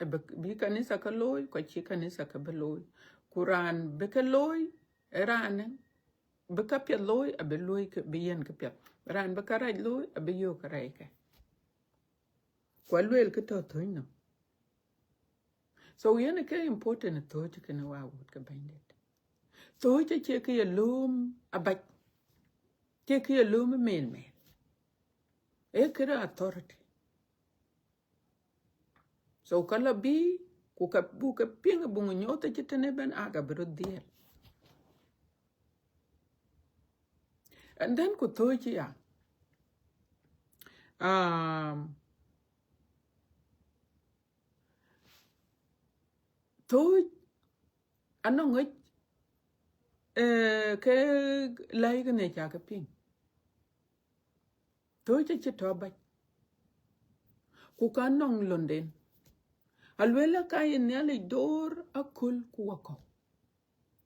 ë bï, bï kanitha ke looi, ku acï kanitha ke bï looi. Ku raan bï ke looi, ë raan ë bï ka piɛth looi, abï looi ke, bï yen ke piɛth. Raan bï ka rac looi, abï yök ke rac ke. Ku alueel kë tɔ̈ thöny nɔm. So yen ke important thöc kënë wa wut ke Bɛ̈nydït. Thöc acie kë ye lööm abac. Cie kë ye lööm ë mel mel. Ee këde authority. So ka lɔ bï, Ku ka buk ke piŋ, buŋ nyuɔɔth acï tënë bɛ̈n, aa ka bï röt dhiɛl. And then ku thööc ya. Um, thööc anɔŋ ŋic, eh, ke läi kënë ca ke piŋ. Thööc acï tɔ̈ bac. Ku ka nɔŋ lönden. Aluel aka ye Nhialic door aköl ku wakɔ̈u.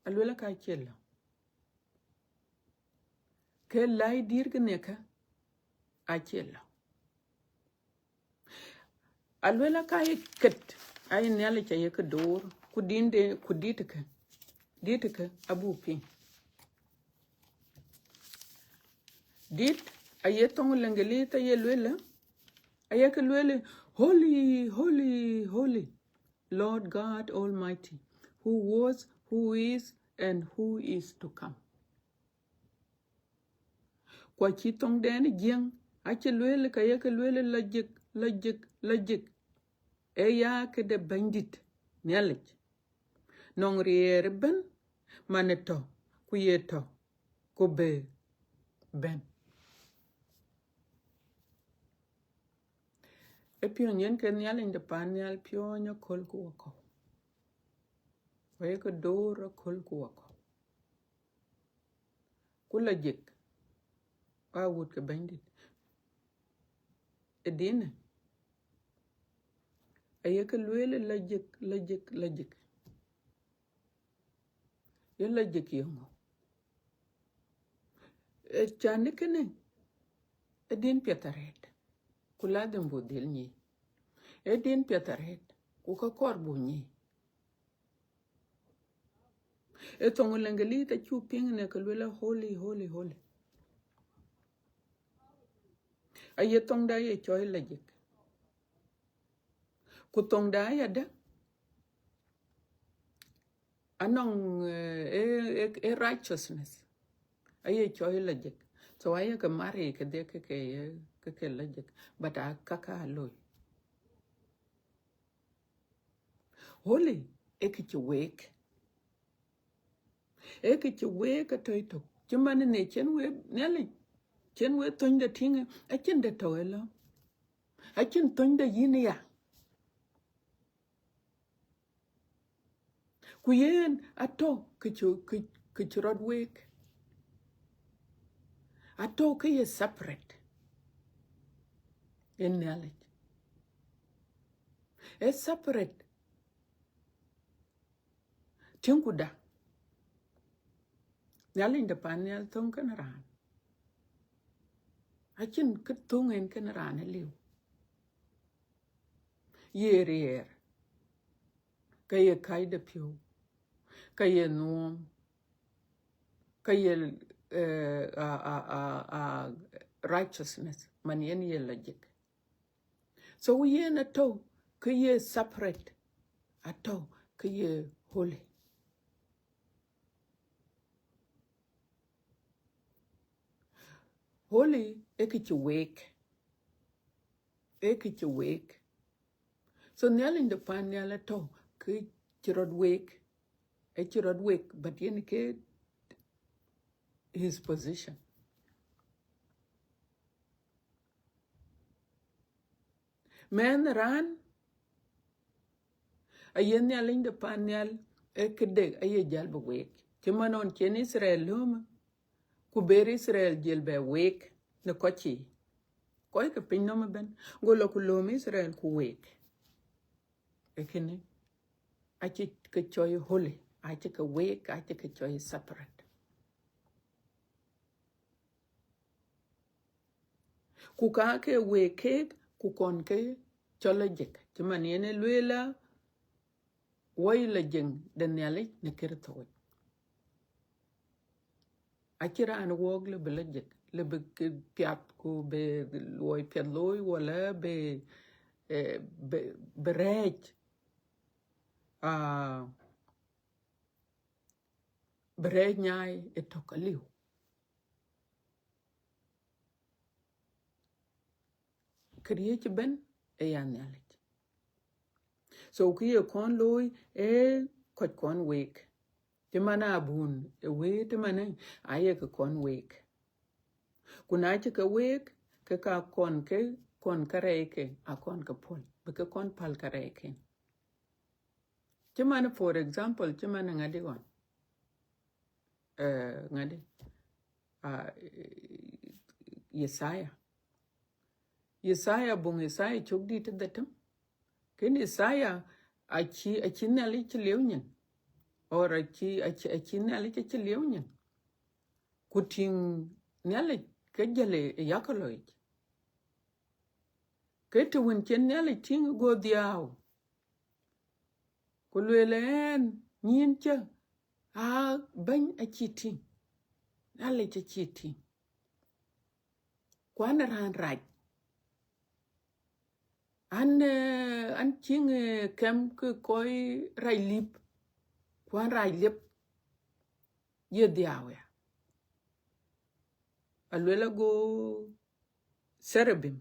Aluel aka cie lɔ. Ke läi dït kënë ka acie lɔ. Aluel aka ye ket, aye Nhialic aye ke door, ku dïnde, ku dït ke, dït ke abuk piŋ. Dït aye thoŋ Lëŋgëlith aye luel, aye ke luel, "Holy, holy, holy, Lord God Almighty, who was, who is, and who is to come." Ku acï thoŋden Jiëŋ acï lueel, ka ye ke lueel, "Lajik, lajik, lajik, ee ya këde Bɛ̈nydït Nhialic, nɔŋ riɛɛr ëbɛ̈n, man ë tɔ̈, ku ye tɔ̈, ku bï bɛ̈n." Ee piɔ̈ny yen ke Nhialic de pan nhial, piɔ̈ny aköl ku wakɔ̈u. Ku aye ke door aköl ku wakɔ̈u. Ku lajik, aa wut ke Bɛ̈nydït. Ë dinë, aye ke lueel, "Lajik, lajik, lajik." Ye lajik yeŋö? Ee, can ë kënë, ee din piɛth arëët, ku ladhim bu dhil nyic. Ee din piɛth arëët, ku ka kɔɔr bu nyic. Ee thoŋ Lëŋgëlith acuk piŋ në ke luel, "Holy, holy, holy." Aye thoŋda ye cɔɔl lajik. Ku thoŋda ayadäŋ, anɔŋ, eh, eh, eh, eh, righteousness. Aye cɔɔl lajik. So aye ke mari ke dhie ke ke ye, ke ke lajik. But a kaka looi. Holy, ee kë cï week. Ee kë cï week atɔ̈ tök. Cï man në cïn we, Nhialic, cïn we thönyde tïŋ, acïn de tɔ̈ ëlɔ. Acïn thönyde yïn ya. Ku yen atɔ̈ kë cï, kë, kë cï rɔt week. Atɔ̈ kë ye separate. Yen Nhialic. Ee separate. Tiŋ ku da. Nhialic de pan nhial thöŋ kenë raan. Acïn kë thöŋ en kenë raan aliu. Ye riɛɛr, ka ye kac de piɔ̈u, ka ye nuɔɔm, ka ye, eh, a, a, a, a, righteousness, man yen ye lajik. So yen atɔ̈ kë ye separate, atɔ̈ kë ye holy. Holy ee kë cï week. Ee kë cï week. So Nhialic de pan nhial atɔ̈ kë cï rɔt week. Ee cï rɔt week, but yen ke his position. Mɛnh raan, aye Nhialic de pan nhial, ee këde aye jäl bï week. Cï man ɣɔn cïn Israel lööm, ku ber Israel jël bɛ week në kɔc cï. Kɔc ke piny nɔm ëbɛ̈n, go lɔ ku lööm Israel ku week. Ee kënë, acï ke cɔɔl holy, acï ke week, acï ke cɔɔl separate. Ku ka ke week keek, ku kɔn ke cɔl lajik. Cï man yen ë lueel, woi lajik de Nhialic në Kërtho. Acï raan wɔɔk lëu bï lajik, lëu bï ke piath ku bï luɔi piɛth looi, wala bï, eh, bï, bï rɛɛc, ah, bï rɛɛc nyaai ëtök aliu. Këriëëc ëbɛ̈n ë ya Nhialic. So kë ye kɔn looi, ë kɔc kɔn week. Cï man abun ë wëët ëmanë, aye ke kɔn week. Ku na cï ke week, ke ka kɔn ke, kɔn kärɛcke, a kɔn ke puɔl, bï ke kɔn päl kärɛcken. Cï man, for example, cï man ŋadi ɣɔn. Eh, ŋadi, ah, Yesaya. Yesaya, buŋ Yesaya cök dït ë dhetem. Kën Yesaya acï, acï Nhialic cï lieu nyin, or acï, acï, acï Nhialic acï lieu nyin. Ku tïŋ Nhialic ke jäl ë yakölöc. Ke të wën cï Nhialic tïŋ go dhiau. Ku lueel ɣɛn, nyïn cä, aa Bɛ̈ny acï tïŋ, Nhialic acï tïŋ. Ku an, raan rac. An, eh, an cïŋ, eh, kɛm ke kɔc rac lip. Ku an, rac liep ye dhiau ya. Aluel ago cherubim.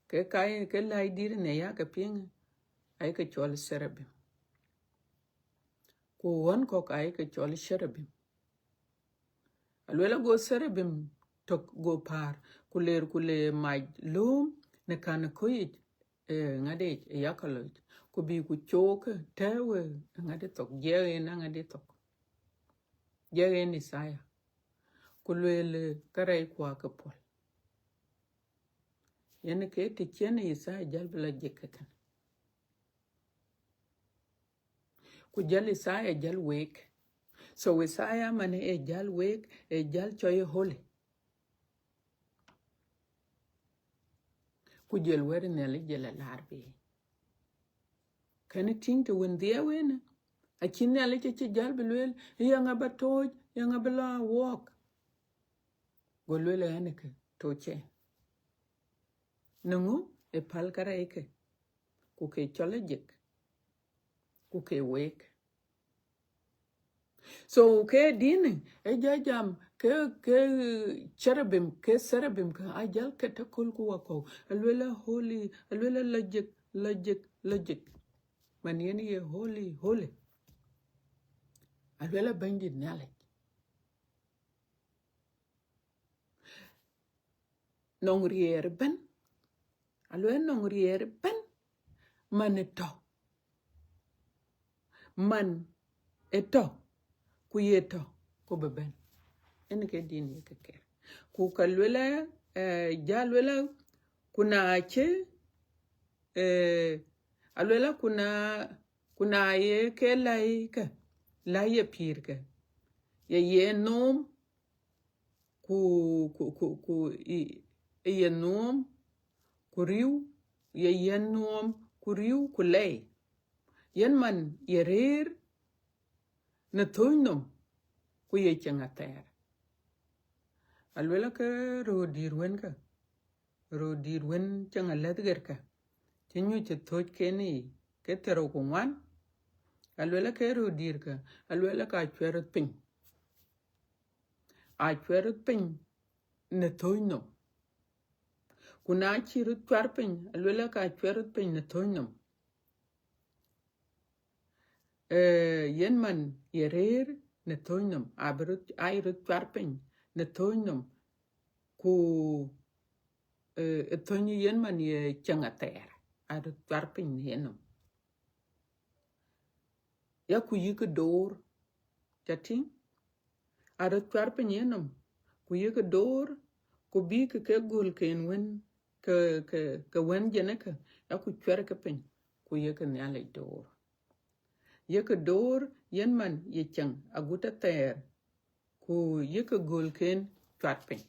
Ke ka, ke läi dït në ya ke piŋ, aye ke cɔl cherubim. Ku ɣɔn kɔ̈k aye ke cɔl cherubim. Aluel ago cherubim tök go päär, ku leer, ku le mac lööm në kan ë köyic, eh, ŋadïc, ë yakölöc, ku bï ku cook tɛ̈ɛ̈u ë ŋadï thok, jiɛɛk en aŋadï thok. Jiɛɛk en Yesaya. Ku lueel, eh, kärɛc kuak ke puɔl. Yen ke të cïn Yesaya jäl bï lɔ jik ke kën. Ku jäl Yesaya jäl week. So Yesaya man ë jäl week, ë jäl cɔl holy. Ku jël wɛ̈t Nhialic jël a laar bï. Kën tïŋ të wën dhiɛɛu en, acï Nhialic acï jäl bï lueel, ye ŋa ba tooc, ye ŋa bï lɔ a walk. Go lueel ɣɛn ke tooc en. Në ŋö? Ë päl kärɛcke, ku ke cɔl ajik, ku ke week. So ke dïnë, ë jɔ jam ke, ke cherubim, ke cherubim ke a jäl ke tëköl ku wakɔ̈u. Aluel a holy, aluel a lɔ jik, lɔ jik, lɔ jik. Man yen ye holy, holy. Aluel a Bɛ̈nydït Nhialic. Nɔŋ riɛɛr ëbɛ̈n, aluel nɔŋ riɛɛr ëbɛ̈n, man ë tɔ̈, man ë tɔ̈, ku ye tɔ̈, ku bï bɛ̈n. Ënë ke dïn ye ke kɛ̈r. Ku ka luel, eh, ja luel, ku na cï, eh, aluel, ku na, ku na ye ke läi ke, läi ye pïïr ke, ye ye nööm, ku, ku, ku, ku i, i ye nööm, ku riëëu, ye yen nööm, ku riëëu, ku lɛi. Yen man ye rëër në thööc nɔm, ku ye cieŋ athɛɛr. Aluel ke röördït wën ke, röördït wën cieŋ alɛ̈th ɣer ke, cï nyuc ë thööc ken yiic, ke thiërrou ku ŋuan, aluel ke röördït ke, aluel ka cuɛt röt piny. A cuɛt röt piny në thööc nɔm. Ku na cï röt cuɛt piny, aluel ka cuɛt röt piny në thööc nɔm. Eh, yen man ye rëër në thööc nɔm, abï röt, aa röt cuɛt piny në thööc nɔm, ku, eh, ë thööc yen man ye cieŋ athɛɛr, aa röt cuɛt piny në yenɔm. Ya ku yïk door, ca tïŋ, aa röt cuɛt piny yenɔm, ku yïk door, ku bïk ke gölken wën, ke, ke, ke wën jënë ke, ya ku cuɛt ke piny, ku yïk Nhialic door. Yïk door, yen man ye cieŋ agut athɛɛr, ku yïk gölken cuɛt piny.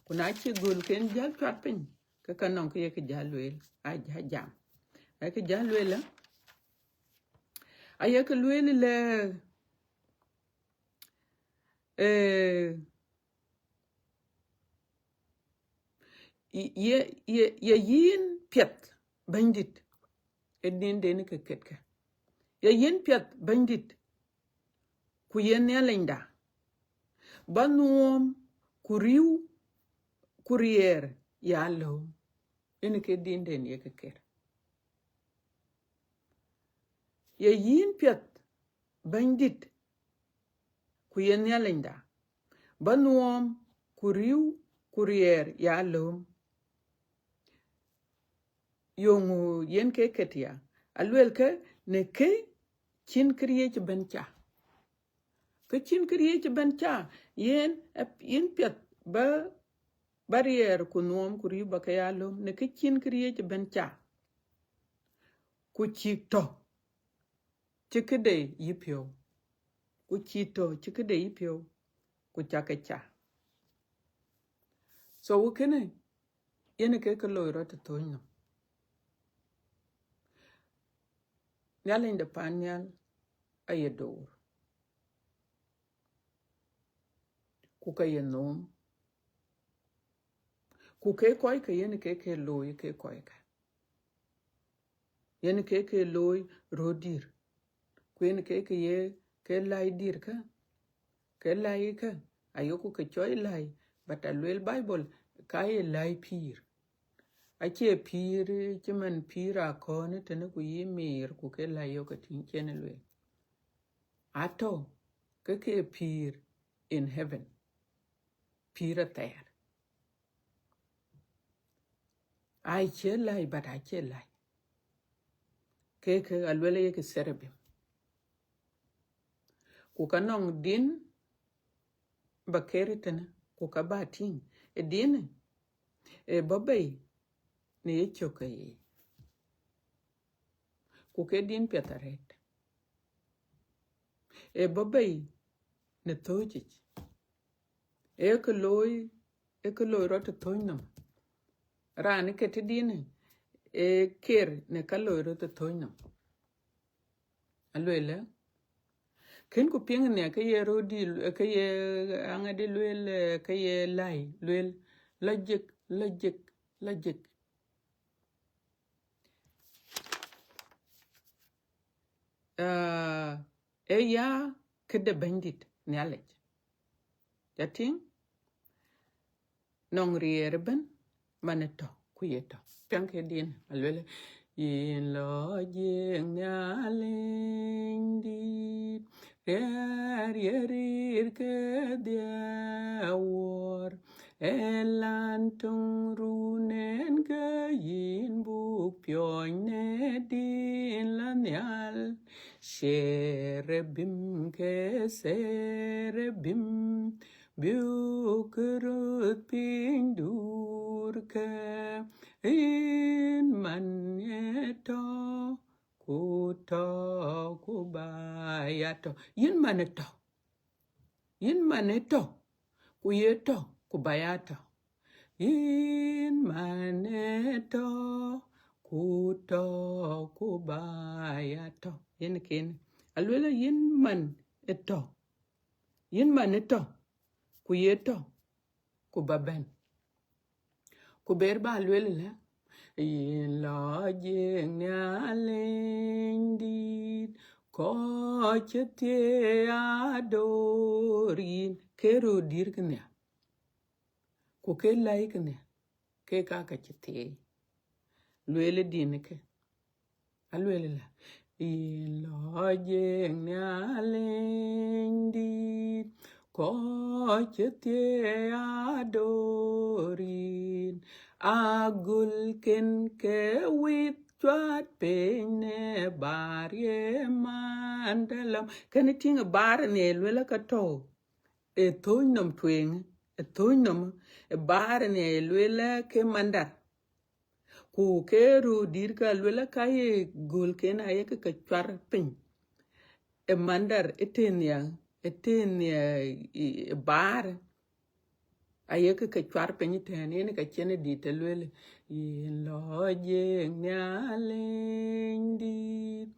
Ku na cï gölken jäl cuɛt piny, ke ka nɔŋ kë yek jäl lueel, a jäl jam. Ë kë jäl lueel, a yek lueel lɛ, eh, ye, ye, ye yïn piɛth Bɛ̈nydït, ë dïn den ke ket ke. Ye yïn piɛth Bɛ̈nydït, ku ye Nhialicda, ba nuɔɔm, ku riëëu, ku riɛɛr ya lööm. Ënë ke dïn den ye ke ket. Ye yïn piɛth, Bɛ̈nydït, ku ye Nhialicda, ba nuɔɔm, ku rïïu, ku riɛɛr ya lööm. Yeŋö yen ke ket ya? Aluel ke në kë cïn këriëëc ëbɛ̈n ca. Kë cïn këriëëc ëbɛ̈n ca, yen, yen piɛth ba, ba riɛɛr ku nuɔɔm ku rïïu ba ke ya lööm, në kë cïn këriëëc ëbɛ̈n ca. Ku cïk tɔ̈ cï këde yï piɔ̈u, ku cï tɔ̈ cï këde yï piɔ̈u, ku ca ke ca. So kënë yen ke ke loi rɔt ë thööny nɔm. Nhialic de pan nhial aye door, ku ka ye nhom, ku ke kɔc ke yen ke ke looi ke kɔc ke. Yen ke ke looi röt dïr, ku yen ke ke ye ke läi dïr kä, ke läi kä, ayoku ke cɔl läi, but aluel Bible ka ye läi pïïr. Acie pïïr cï man pïïr akɔ̈ɔ̈n tënë ku yï miir ku ke läi yok ke tïŋ cïn luel. Atɔ̈ ke ke pïïr in heaven, pïïr athɛɛr. Acie läi, but acie läi. Ke ke aluel ye ke cherubim. Ku ka nɔŋ din ba ker tënë, ku ka ba tïŋ. Ë din ë bɔ̈ bei në ye cök ke yiic. Ku ke din piɛth arëët. Ë bɔ̈ bei në thööc yic. Ee kë looi, ee kë looi rɔt ë thööny nɔm. Raan ë ke tï din ë ker në ka looi rɔt ë thööny nɔm. Aluelë, kën ku piŋ nia ke ye röt dï, ke ye aŋa dï luel, ke ye läi, luel, logic, logic, logic. Ah, ee ya këde Bɛ̈nydït Nhialic. Ca tïŋ? Nɔŋ riɛɛr ëbɛ̈n man ë tɔ̈ ku ye tɔ̈. Piɛŋ ke din aluel, yïn logic Nhialic dït, riɛɛr ye rir ke dhiawuɔɔr, ë lan töŋ run en ke yïn buk piɔ̈ɔ̈ny në din la nhial. Cherubim ke cherubim, biuk röt piny duur ke, yïn man ye tɔ̈, ku tɔ̈, ku ba ya tɔ̈. Yïn man ë tɔ̈. Yïn man ë tɔ̈, ku ye tɔ̈, ku ba ya tɔ̈. Yïn man ë tɔ̈, ku tɔ̈, ku ba ya tɔ̈. Yen ken. Aluel yïn man ë tɔ̈. Yïn man ë tɔ̈, ku ye tɔ̈, ku ba bɛ̈n. Ku ber ba luel lë, yïn logic Nhialic dït, kɔc cï thiëëc ador yïn, ke röt dïr kënhial, ku ke läi kënhial, ke ka ka cï thiëëc. Luel din ke. Aluel lë, yïn logic Nhialic dït, kɔc cï thiëëc ador yïn, agulken ke wïth cuat piny në baar ye mandalɔm. Kën tïŋ baar në luel ka tɔ̈ ë thööny nɔm tueŋ, ë thööny nɔm, ë baar në luel ke mandar. Ku ke röt dït ka luel ka ye gölken aye ke ke cuar piny. Ë mandar ë tënhial, ë tënhial, ë baar. Aye ke ke cuar piny tɛ̈n, yen ka cïn dït të luel, yïn logic Nhialic dït,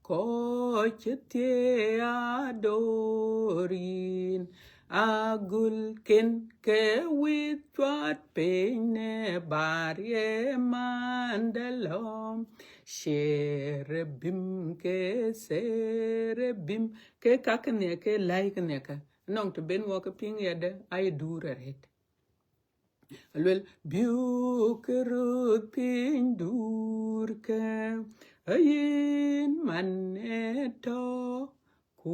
kɔc cï thiëëc ador yïn, agulken ke wïth cuat piny në baar ye mandalɔm. Cherubim ke cherubim, ke ka kënhial, ke läi kënhial ka. Nɔŋ të ben wɔ ke piŋ yadë, aye duur arëët. Aluel, biuk röt piny duur ke, Yïn man ë tɔ̈, ku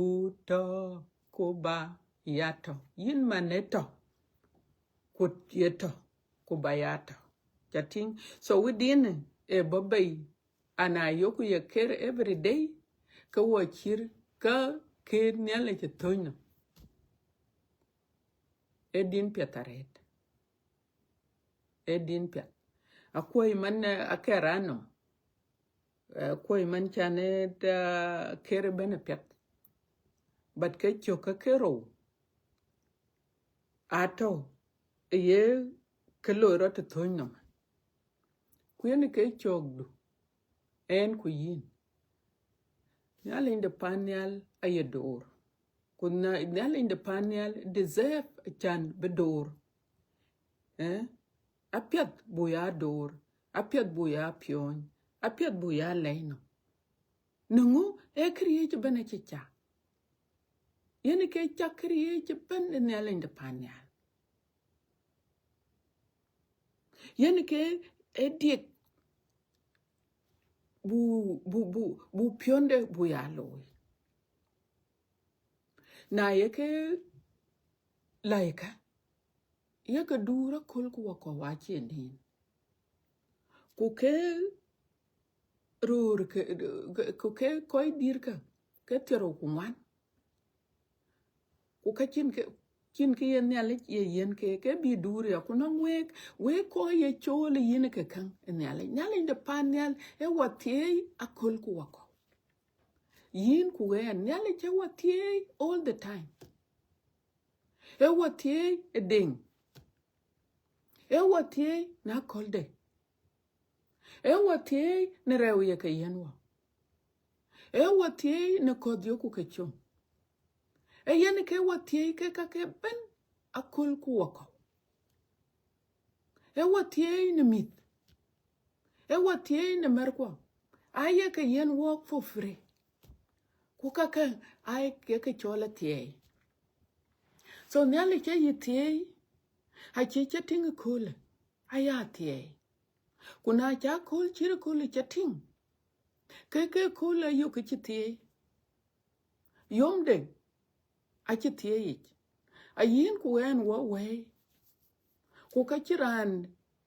tɔ̈, ku ba ya tɔ̈. Yïn man ë tɔ̈, ku ye tɔ̈, ku ba ya tɔ̈. Ca tïŋ? So within ë bɔ̈ bei, ana yök ye ker every day, ke wɔ cït ke ke Nhialic ë thöny nɔm. Ee din piɛth arëët. Ee din piɛth. Akuɔ̈i man, eh, akɛ̈r anɔm. Eh, kuɔ̈i man can ë da ker ëbɛ̈n apiɛth. But ke cök ke kerou atɔ̈ ë ye ke loi rɔt ë thöny nɔm. Ku yen ke cökdu, ɛn ku yïn. Nhialic de pan nhial aye door. Ku na-, Nhialic de pan nhial deserve can bï door. Eh? Apiɛth bu ya door, apiɛth bu ya piɔ̈ny, apiɛth bu ya lɛc nɔm. Në ŋö? Ee këriëëc ëbɛ̈n acï cak. Yen ke cak këriëëc ëbɛ̈n ë Nhialic de pan nhial. Yen ke ee diëk bu, bu, bu, bu piɔ̈nde bu ya looi. Na ye ke laika, ye ke duur aköl ku wakɔ̈u acie din. Ku ke röör ke, ke, ku ke kɔc dït ke, ke thiërrou ku ŋuan. Ku ka cïn ke, cïn ke ye Nhialic ye yen ke, ke bï duur ya, ku nɔŋ wek, wek kɔc ye cool yïn ke käŋ ë Nhialic. Nhialic de pan nhial ë wa thieei aköl ku wakɔ̈u. Yïn ku ɣɛn, Nhialic ë wa thieei all the time. Ë wa thieei ë deŋ. Ë wa thieei në akölde. Ë wa thieei në rɛu ye ke yen wa. Ë wa thieei në kɔ̈th yoku ke com. Ee yen ke wa thieei ke ka ke bɛ̈n aköl ku wakɔ̈u. Ë wa thieei në mïth. Ë wa thieei në märkuɔ. Aye ke yen wɔɔk for free. Ku kakë aye ke ke cɔl athieei. So Nhialic cï yï thieei, acï cï tïŋ ëköölë, aya thieei. Ku na ca kööl cït ëköölë ca tïŋ, ke ke köölë ayök ke cï thieei. Yomde acï thieei yic. A yïn ku ɣɛn wɔ wëi. Ku ka cï raan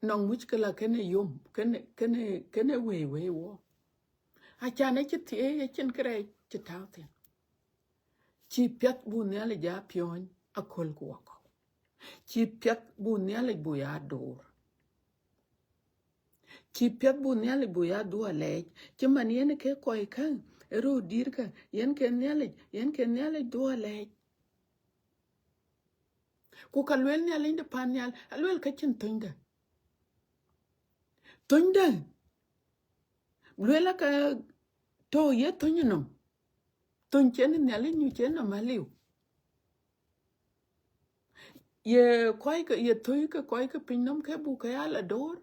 nɔŋ muckila kënë yom, kënë, kënë, kënë wëi wëi wɔ. Acan acï thieei, acïn kërɛɛc cï tääu thïn. Cï piɛth bu Nhialic ya piɔ̈ny aköl ku wakɔ̈u. Cï piɛth bu Nhialic bu ya door. Cï piɛth bu Nhialic bu ya dhuɔ̈k alɛɛc. Cï man yen ke kɔc käŋ ë röör dït kä, yen ke Nhialic, yen ke Nhialic dhuɔ̈k alɛɛc. Ku ka luel Nhialic de pan nhial, aluel ka cïn thönyde. Thönyde, luel aka tɔ̈ ye thöny nɔm. Thöny cïn Nhialic nyuc cïn nɔm aliu. Ye kɔc ke, ye thöny ke kɔc ke piny nɔm ke buk ke ya la door.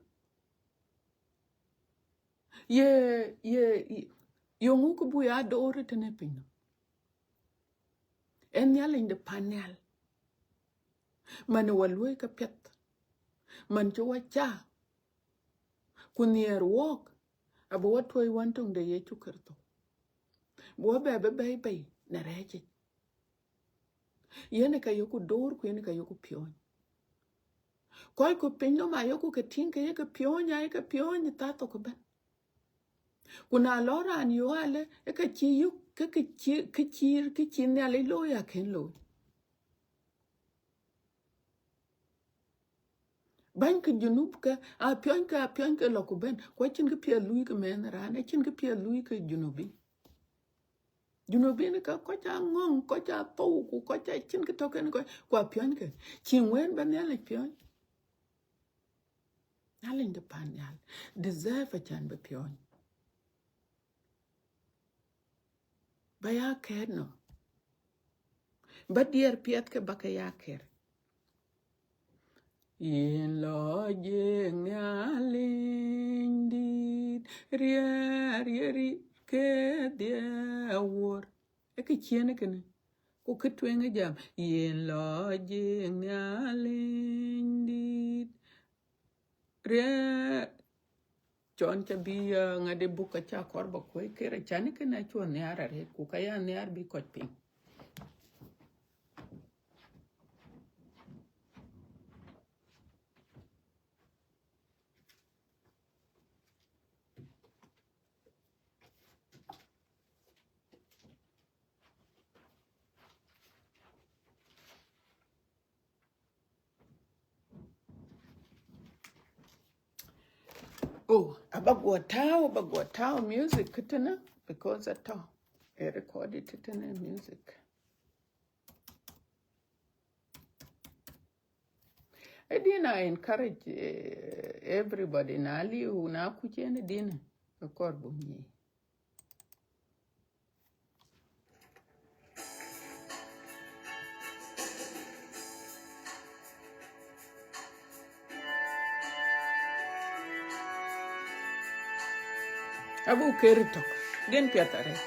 Ye, ye, ye, yeŋö ke buk ya door tënë piny nɔm? Ee Nhialic de pan nhial. Man ë wa luɔ̈i ke piɛth. Man cï wa ca. Ku nhiɛɛr wɔɔk, abï wa tuɔ̈c Wën töŋ de Yecu Kërtho. Bï wa bɛ bï bɛ̈i bei në rɛ̈ɛ̈c yic. Yen ë ka yeku door ku yen ë ka yeku piɔ̈ɔ̈ny. Kɔc ku piny nɔm ayeku ke tïŋ ke ye ke piɔ̈ɔ̈ny, aye ke piɔ̈ɔ̈ny ë thaa thok ëbɛ̈n. Ku na lɔ raan yök alë, ë ka cï yök, ke ke cï, ke cï, ke cï Nhialic looi akën looi. Bäny ke Junub ke, apiɔ̈ny ke, apiɔ̈ny ke lɔ ku bɛ̈n, ku acïn kë piɛth luui ke mɛnh raan, acïn kë piɛth luui ke Junubin. Junubin ka kɔc aa ŋɔ̈ŋ, kɔc aa thou, ku kɔc aa cïn kë tɔ̈ kenë kɔc, ku apiɔ̈ny ke. Cï ŋuɛ̈ɛ̈n ba Nhialic piɔ̈ɔ̈ny. Nhialic de pan nhial deserve acan bï piɔ̈ɔ̈ny. Ba ya kɛ̈ɛ̈t nɔm. Ba diɛɛr piɛth ke ba ke ya kɛ̈ɛ̈t. Yen lɔ jiëëŋ Nhialic dït, riɛɛr ye rit ke dhiɛɛr wuɔ̈r. Ee kë ciëën kënë, ku kë tueŋ ë jam, yen lɔ jiëëŋ Nhialic dït, riɛɛr, cɔn ca bï, uh, ŋade buk ka ca kɔɔr ba kuɔ̈i ker, acän kënë acuɔ nhiaar arëët, ku ka ya nhiaar bï kɔc piŋ. Oh, aba guɔ tääu, aba guɔ tääu music këtënë, because atɔ̈ ë recorded tëtënë music. Ë din, I encourage, eh, everybody, na liu, na kuc en ë din, ë kɔɔr buk nyic. Abuk ker tök, gen piath arëët.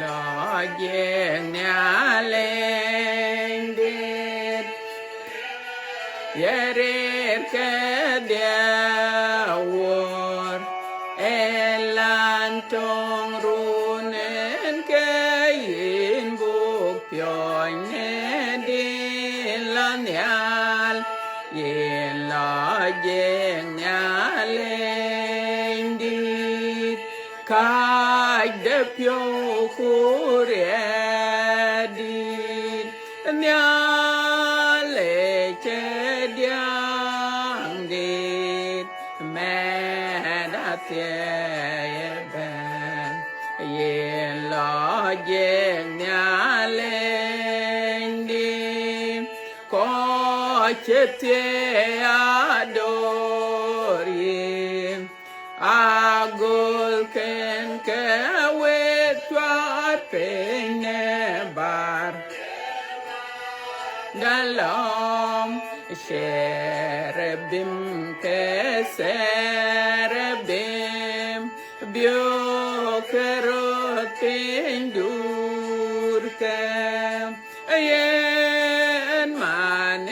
Lɔ jiëŋ Nhialic dït, ye rir kedhie wuɔ̈r, ë lan töŋ run en ke yïn buk piɔ̈ɔ̈ny në din lɔ nhial. Yen lɔ jiëŋ Nhialic dït, kääc de piɔ̈u ku riɛl dït, Nhialic ë diäŋ dït, mɛt athiɛɛi ëbɛ̈n. Yen lɔ jiëŋ Nhialic dït, kɔc cï thiëëc ador yï, agöl kën ke wek cuat piny në bär. Dalom cherubim ke serubim, biöök ke röt piny durke. Yen man ë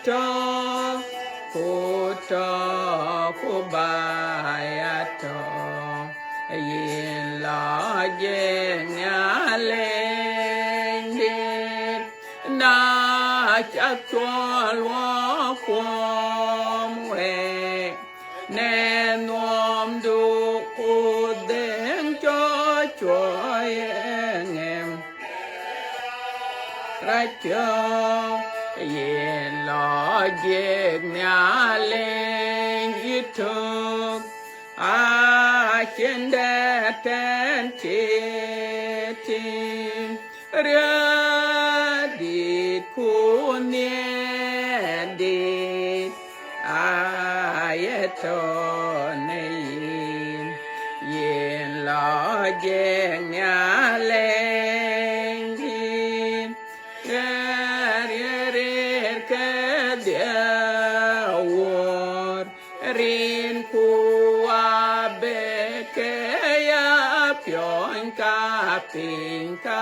tɔ̈, ku tɔ̈, ku ba ya tɔ̈, yen lɔ jiëŋ Nhialic dït, na ca thuɔl wɔ kuɔm wek. Në nuɔmdu ku dhëŋ cɔl cuɔi ë ŋëm rac piɔ̈u, yen lɔ jiëk Nhialic yïtök, acïn dɛ̈t tɛ̈n cï tïŋ. Riɛl dït ku nhiɛɛr dït aye tɔ̈ në yïn, yïn lɔ jiëk Nhialic dït. Riɛl, riɛl, riɛl kedhie wuɔ̈r, rin ku abë ke ya piɔ̈ny ka piny ka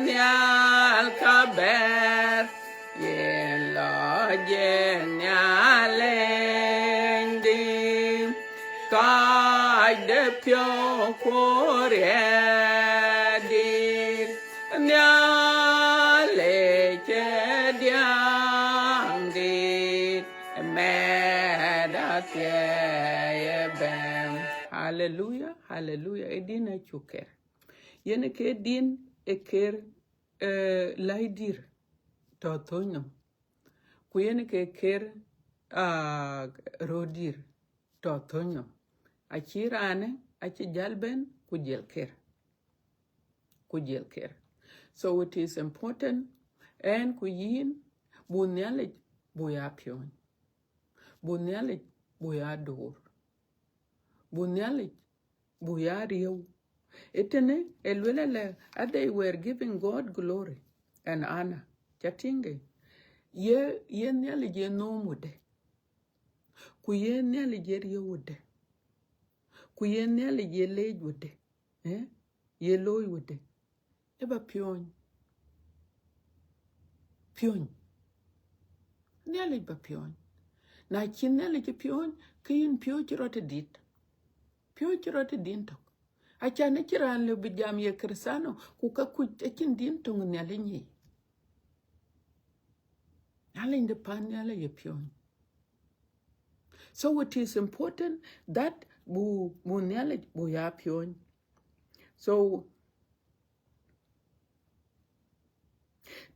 nhial ka bɛ̈ɛ̈r, yen lɔ jiëk Nhialic dït, kääc de piɔ̈u ku riɛl dït. Nhialic ë diäŋ dït, mɛt athiɛɛi ëbɛ̈n. Haleluya, haleluya. Ë din acuk ker. Yen ke din ë ker, eh, läi dït tɔ̈ thöny nɔm. Ku yen ke ker, ah, röt dït tɔ̈ thöny nɔm. Acï raanë, acï jäl bɛ̈n, ku jiël ker. Ku jiël ker. So it is important, Ɛn ku yïn, bu Nhialic bu ya piɔ̈ny, bu Nhialic bu ya door, bu Nhialic bu ya riëëu. Ëtënë ë luel alë, a they were giving God glory and honor. Ca tïŋ ke? Ye, ye Nhialic ye nhom wëde, ku ye Nhialic ye riëëu wëde, ku ye Nhialic ye leec wëde, eh? Ye looi wëde. Ë ba piɔ̈ny. Piɔ̈ny. Nhialic ba piɔ̈ny. Na cï Nhialic piɔ̈ny, ke yïn piɔ̈ɔ̈c rɔt ë dit. Piɔ̈ɔ̈c rɔt ë din tök. Acan acïn raan lëu bï jam ye Krïthiano, ku ka kuc acïn din töŋ Nhialic nyic. Nhialic de pan Nhialic ye piɔ̈ny. So it is important that bu, bu Nhialic bu ya piɔ̈ny. So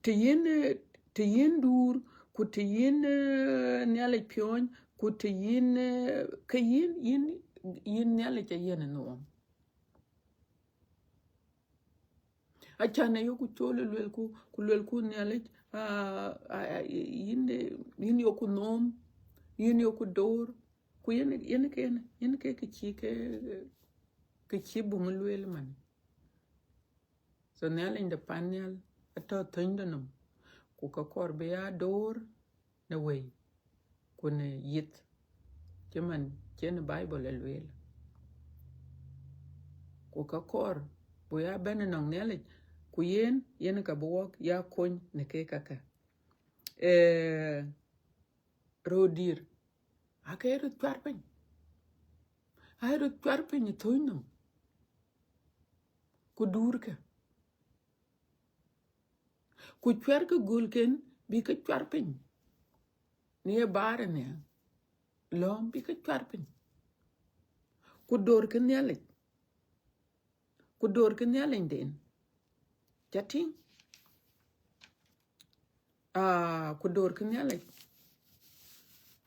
të yïn, eh, të yïn duur, ku të yïn, eh, Nhialic piɔ̈ny, ku të yïn, eh, ke yïn, yïn, yïn Nhialic aye nhom. Acan ë yoku col ë luelku, ku luelku Nhialic, ah, ah, ah, yïn, eh, yïn yoku nhom, yïn yoku door, ku yen, yen ke, yen ke kë cï ke, kë cï buŋ lueel man. So Nhialic de pan nhial atɔ̈ thönyde nɔm, ku ka kɔɔr bï ya door në wëi, ku në yith, cï man cïn Bible ë lueel. Ku ka kɔɔr bu ya bɛ̈n ënɔŋ Nhialic, ku yen, yen ka bï wɔk ya kony në kek kakë. Eh, röördït, ake röt cuar piny. Aa röt cuar piny ë thöny nɔm, ku duurkë, ku cuɛrkë göölken bï ke cuar piny në ye baar ënhiaŋ, lɔ̈ɔ̈m bï ke cuar piny, ku doorkë Nhialic, ku doorkë Nhialicden. Ca tïŋ? Ah, ku doorkë Nhialic.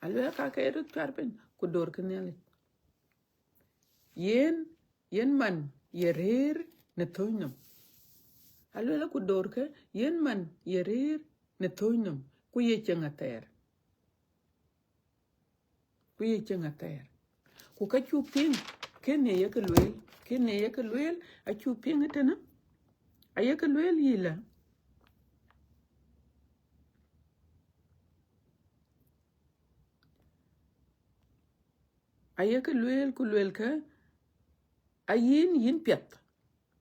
Aluel ka ke röt cuar piny, ku doorkë Nhialic. Yen, yen man ye rëër në thöny nɔm. Aluel ku doorkë, yen man ye rëër në thöny nɔm, ku ye cieŋ athɛɛr. Ku ye cieŋ athɛɛr. Ku ka cuk piŋ, kënë ye ke lueel, kënë ye ke lueel, acuk piŋ ëtënë, aye ke lueel yï lë. Aye ke lueel, ku luelkë, a yïn, yïn piɛth,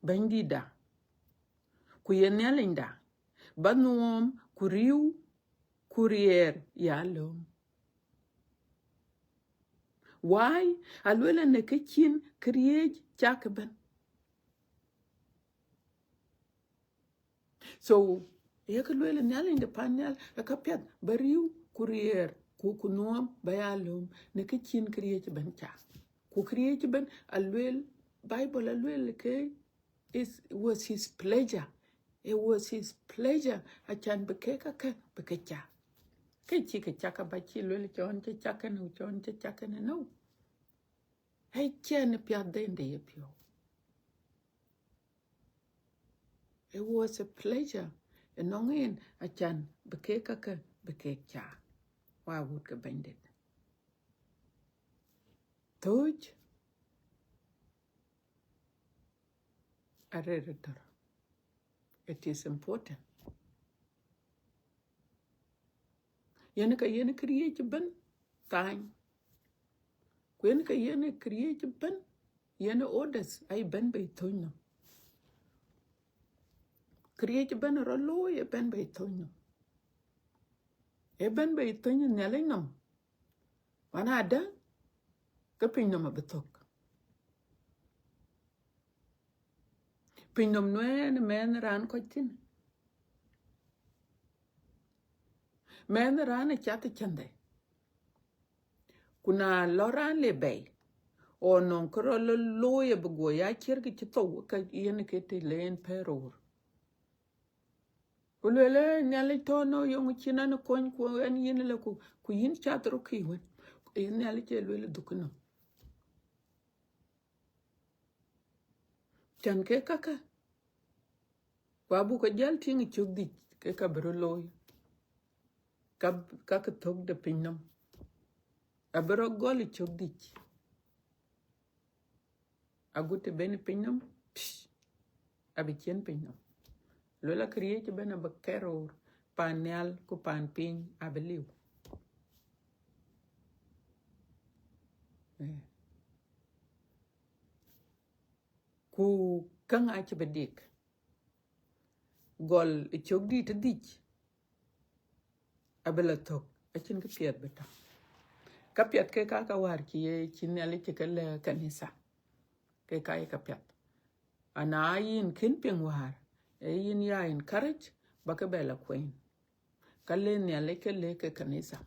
Bɛ̈nydïtda, ku ye Nhialicda, ba nhom, ku riëëu, ku riɛɛr ya lööm. Why? Aluel në kë cïn këriëëc cak ëbɛ̈n. So, ye ke lueel Nhialic de pan nhial, ë ka piɛth ba riëëu, ku riɛɛr, ku, ku nhom ba ya lööm, në kë cïn këriëëc ëbɛ̈n cak. Ku këriëëc ëbɛ̈n aluel, Bible aluel ke, is, was his pleasure. It was his pleasure. Acan bï kek kakë bï ke cak. Ke cï ke cak aba cï luel cɔn cï cak kënë, cɔn cï cak kënë, no. Ë cïn piathden de ye piɔ̈u. It was a pleasure ënɔŋ en, acan bï kek kakë bï kek cak. Wa wut ke Bɛ̈nydït. Thöc arëët ëtör. It is important. Yen ka yen këriëëc ëbɛ̈n thany. Ku yen ka yen këriëëc ëbɛ̈n, yen orders, aye bɛ̈n bei thöny nɔm. Këriëëc ëbɛ̈n rɔt looi, ë bɛ̈n bei thöny nɔm. Ë bɛ̈n bei thöny Nhialic nɔm. Wën adë, ke piny nɔm abï thök. Piny nɔm nuɛɛn mɛnh raan kɔc thïn. Mɛnh raan ë cath ë cändhe. Ku na lɔ raan le bɛ̈i, ɣɔn nɔŋ kë rɔt lɔ looi abï guɔ ya ciɛ̈r kë cï thou, ke yen ke të le en pɛ̈ɛ̈r roor. Ku lueel, Nhialic tɔ̈ në yöŋ cïn ɛn kony, ku ɛn yïn lë ku, ku yïn cath rɔt kï wën. Yen Nhialic ë lueel dhuk nɔm. Cän ke kakë, Ku abuk ke jäl tïŋ ë cök dhïc ke ka bï röt looi, ka, ka ke thök de pinynɔm. Abï rɔt gɔl ë cök dhïc, agut të ben pinynɔm, psh, abï ciën pinynɔm. Luel akëriëëc ëbɛ̈n abï kɛ̈r roor, paan nhial ku paan piny abï liu. Eh. Ku käŋ acï bï dik. Gɔl ë cök dït ë dhïc abï la thök, acïn kë piɛth bï tɔ̈. Ka piɛth ke ka ka wäär cï ye, cï Nhialic cï ke lɛ̈k kanitha, ke ka ye ka piɛth. Ana yïn kën piŋ wäär, ee yïn ya encourage ba ke bɛ la kueen. Ka le Nhialic ke le ke kanitha.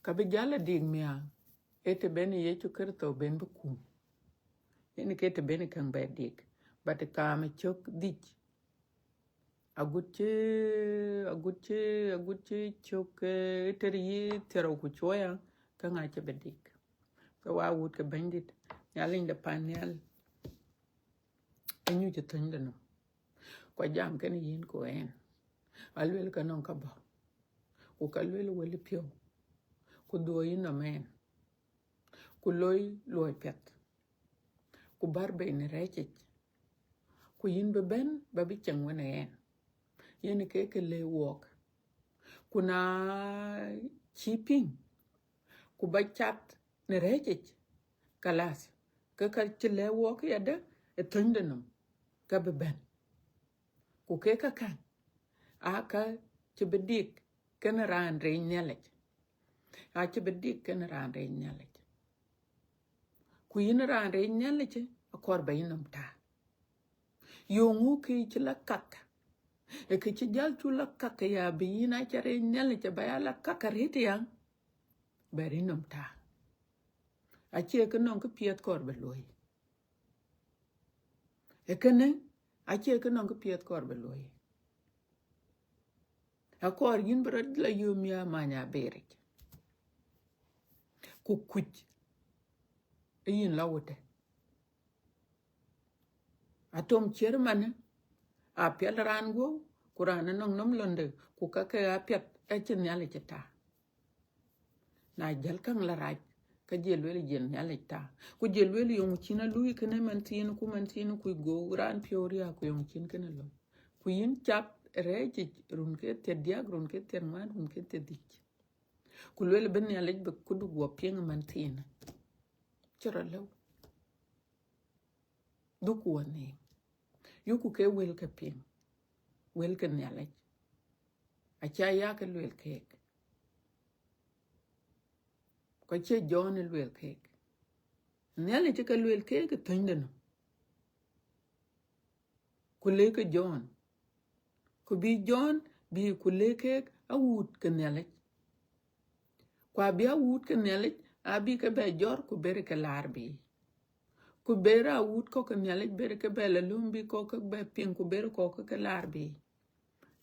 Ka bï jäl a dik miäk, ee të ben Yecu Kërtho ben bï kum. Yen ke të ben käŋ bɛ dik, but kaam ë cök dhïc. Agut cï, agut cï, agut cï cök, eh, tër yï thiërou ku cuɔya, käŋ acï bï dik. So wa wut ke Bɛ̈nydït, Nhialic de paan nhial, ë nyuc ë thöny de nɔm. Ku ajam kenë yïn ku ɛn, aluel ka nɔŋ ka bɔ̈, ku ka luel wël piɔ̈u, ku dhuɔ̈k yï nɔm ɛn, ku loi luɔi piɛth, ku bär bei në rɛ̈ɛ̈cic, ku yïn bï bɛ̈n ba bï ceŋ wën ë ɛn. Yen ke ke le wɔɔk. Ku na cï piŋ, ku ba cath në rɛ̈ɛ̈cic, kalas, ke ka cï lɛ̈k wɔɔk yadë ë thöny de nɔm, ka bï bɛ̈n. Ku ke kakä, aa ka cï bï dik kenë raan reec Nhialic. Aa cï bï dik kenë raan reec Nhialic. Ku yïn raan reec Nhialic, akɔɔr ba yï nɔm taar. Yöŋ ŋu kë cï la kak? Ë kë cï jäl cu la kak ya bï yïn aca reec Nhialic ba ya la kak arëët ya, bɛ yï nɔm taar. Acie kë nɔŋ kë piɛth kɔɔr bï luɔ̈i. Ë kënë, acie kë nɔŋ kë piɛth kɔɔr bï luɔ̈i. Akɔɔr yïn bï rɔt la yöm ya many aberic, ku kuc ë yïn la wutë. Atom ciër manë, apiɛl raan guɔ̈u, ku raan anɔŋ nɔm lɔ̈nde, ku ka ke apiɛth, acï Nhialic ë taar. Na jäl käŋ la rac, ka jël luel jël Nhialic taar. Ku jël luel yöŋ cïn alui kënë man thiin, ku man thiin, ku go raan piɔ̈u riääk, ku yöŋ cïn kënë looi. Ku yïn cath rɛ̈ɛ̈cic run ke thiërdiäk, run ke thiërŋuan, run ke thiërdhïc. Ku luel bï Nhialic bï kudu guɔ piŋ man thiin. Cï rɔt lëu. Dhukku wɔ nhïïm. Yuku ke wël ke piŋ. Wël ke Nhialic. Aca ya ke luel keek. Ku acie Jɔn ë luel keek. Nhialic cï ke luel keek ë thöny de nɔm. Ku le ke Jɔn. Ku bï Jɔn bï ku le keek awuut ke Nhialic. Ku abï awuut ke Nhialic, abï ke bɛ jɔr ku ber ke laar bï. Ku ber awuut kɔ̈k ke Nhialic ber ke bɛ la löm bï kɔ̈k ke bɛ piŋ ku ber kɔ̈k ke laar bï.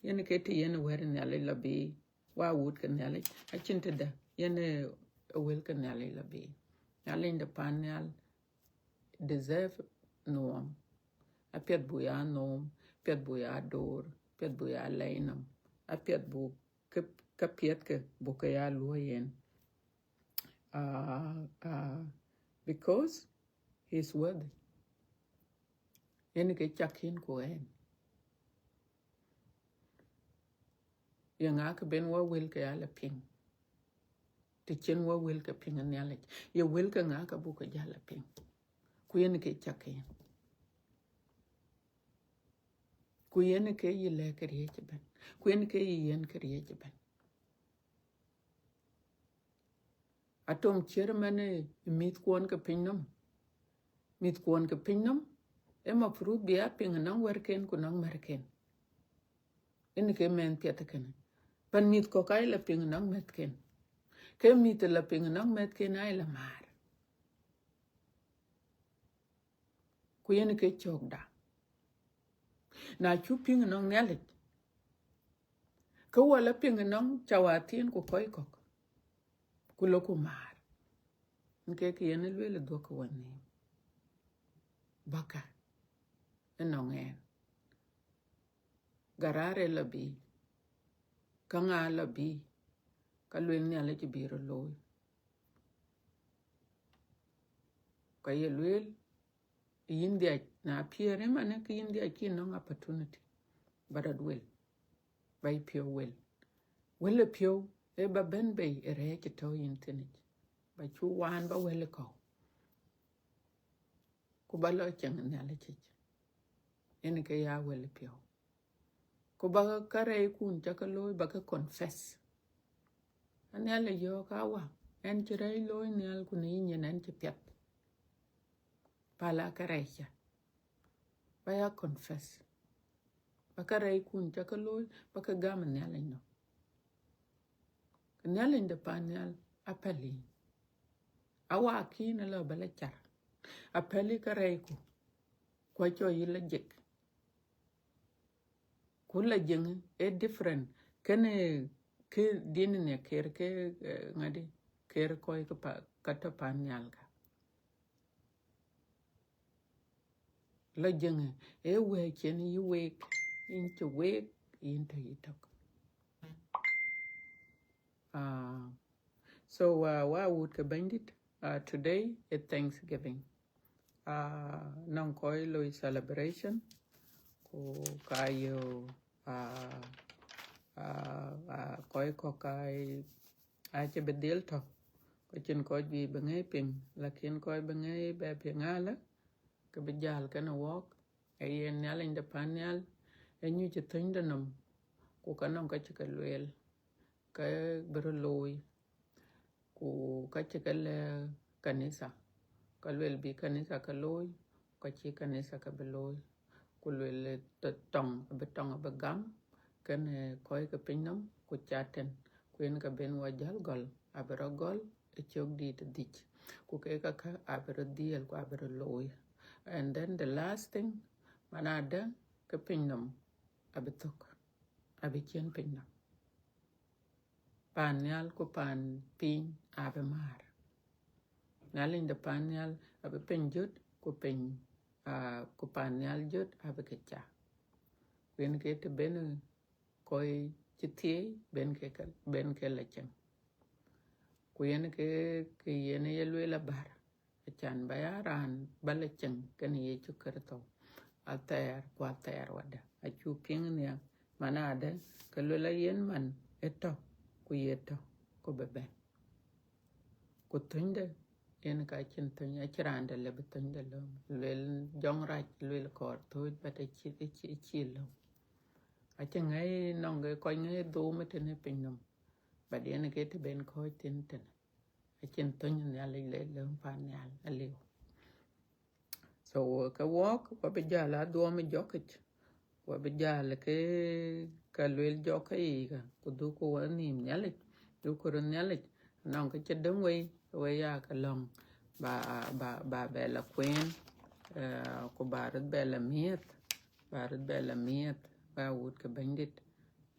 Yen ke të yen wɛ̈t Nhialic la bï, wa awuut ke Nhialic, acïn tëdë, yen ë wël ke Nhialic la bï. Nhialic de pan nhial deserve nuɔɔm. Apiɛth bu ya nuɔɔm, apiɛth bu ya door, apiɛth bu ya lɛi nɔm, apiɛth bu ke, ka piɛth ke bu ke ya luɔ̈i yen. Ah, ah, because he's worthy. Yen ke cak yïn ku ɛn. Ye ŋa ke ben wɔ wël ke ya la piŋ? Të cïn wɔ wël ke piŋ Nhialic, ye wël ke ŋa ke buk ke jäl la piŋ? Ku yen ke cak yïn. Ku yen ke yï lɛ̈k këriëëc ëbɛ̈n. Ku yen ke yï yen këriëëc ëbɛ̈n. Atom ciër man ë mïthkuɔn ke piny nɔm. Mïthkuɔn ke piny nɔm, ë mafruth bï ya piŋ nɔŋ wärken ku nɔŋ märken. Yen ke mɛnh piɛth kënë. Pan mïth kɔ̈k aa la piŋ nɔŋ mɛ̈thken. Ke mïth la piŋ nɔŋ mɛ̈thken aa la määr. Ku yen ke cökda. Na cuk piŋ nɔŋ Nhialic, ke wɔ la piŋ nɔŋ cawathiin ku kɔc kɔ̈k, ku lɔku määr. Yen ke kë yen lueel dhuɔ̈k wɔ nhïïm. bäkä ënɔŋ ɛn. Garare lɔ bï, ka ŋa lɔ bï, ka lueel Nhialic bï rɔt looi. Ka ye lueel, yïn dhiac, na piɛɛr ëmënë, ke yïn dhiac kï nɔŋ opportunity ba rɔt wel, ba yï piɔ̈u wel. Wel ë piɔ̈u ë ba bɛ̈n bei ë rɛɛc ë tɔ̈ yïn thïn yic, ba cu waan ba wel ë kɔ̈u, ku ba lɔ ceŋ Nhialic yic. Yen ke ya wel ë piɔ̈u. Ku ba kärɛckun ca ke looi ba ke confess. Nhialic yɔ̈ɔ̈k, Awa, ɛn cï rɛɛc looi Nhial, ku në yï nyin ɛn cï piɛth. Pala kärɛckä, ba ya confess. Ba kärɛckun ca ke looi ba ke gam Nhialic nɔm. Nhialic de pan nhial apɛli. Awa kïn ë lɔ ba la car. Apɛli kärɛcku, ku acɔ yï la jek. Ku la jeŋ ë different. Kënë kë din në kër ke, eh, ŋadi, kër kɔc ke pa, ka tɔ̈ pan nhial ka. La jeŋ ë wëëu cïn yï week, yïn cï week, yïn tɔ̈ yï tök. Ah, so, uh, wa wut ke Bɛ̈nydït, uh, today is Thanksgiving. Uh, nɔŋ kɔc loi celebration, ku ka yo, uh, uh, uh, kɔc kɔ̈k ka acï bï dhil tɔ̈, ku cïn kɔc juëc bï ŋɛi piŋ, lakin kɔc bï ŋɛi bɛ piŋ alë, ke bï jäl kenë wɔɔk, ee yen Nhialic de pan nhial, ee nyuc ë thönyde nɔm, ku ka nɔŋ ka cï ke lueel, ka bï rɔt looi, ku ka cï ke lɛ̈k kanitha, ka luel bï kanitha ke looi, ka cï kanitha ke bï looi, ku luel tɔŋ abï tɔŋ abï gam kenë kɔc ke piny nɔm, ku Catan, ku yen ke ben wɔ jäl gɔl, abï rɔt gɔl ë cök dït ë dhïc, ku kek käkkä abï rɔt dhiël ku abï rɔt looi. And then the last thing, man adë ke piny nɔm abï thök, abï ciën piny nɔm. Pan nhial ku pan piny abï määr. Nhialic de pan nhial abï piny jöt, ku piny, ah, ku pan nhial jöt abï ke ca. Ku yen ke të ben kɔc cï thiëi ben ke, ben ke la ceŋ. Ku yen ke, ke yen ye lueel abär, acan ba ya raan ba la ceŋ kenë Yecu Kërtho athɛɛr ku athɛɛr wadä. Acu piŋ nhial, man adë ke luel ayen man ë tɔ̈, ku ye tɔ̈, ku bï bɛ̈n. Ku thönyde, yen ka cïn thöny, acïn raan dɛ̈ lëu bï thönyde lööm. Luel jɔŋrac, luel kɔɔr thööc, but acï, acï, acï lööm. Acï ŋɛi nɔŋ ke kɔc ŋɛi dhom ë tënë piny nɔm, but yen ke të ben kɔ̈ɔ̈c thïn tënë. Acïn thöny Nhialic le lööm pan nhial aliu. So ke wɔɔk, wa bï jäl adhuɔm ë jɔkic, wa bï jäl ke, ka luel jɔk ke yiikä, ku dhukku wa nhïïm Nhialic, dhukku röt Nhialic, nɔŋ ke cï döŋ wei, wei ya ke lɔ̈ŋ, ba, ba, ba bɛ la kueen, eh, ku ba röt bɛ la miëth, ba röt bɛ la miëth, ba wut ke Bɛ̈nydït,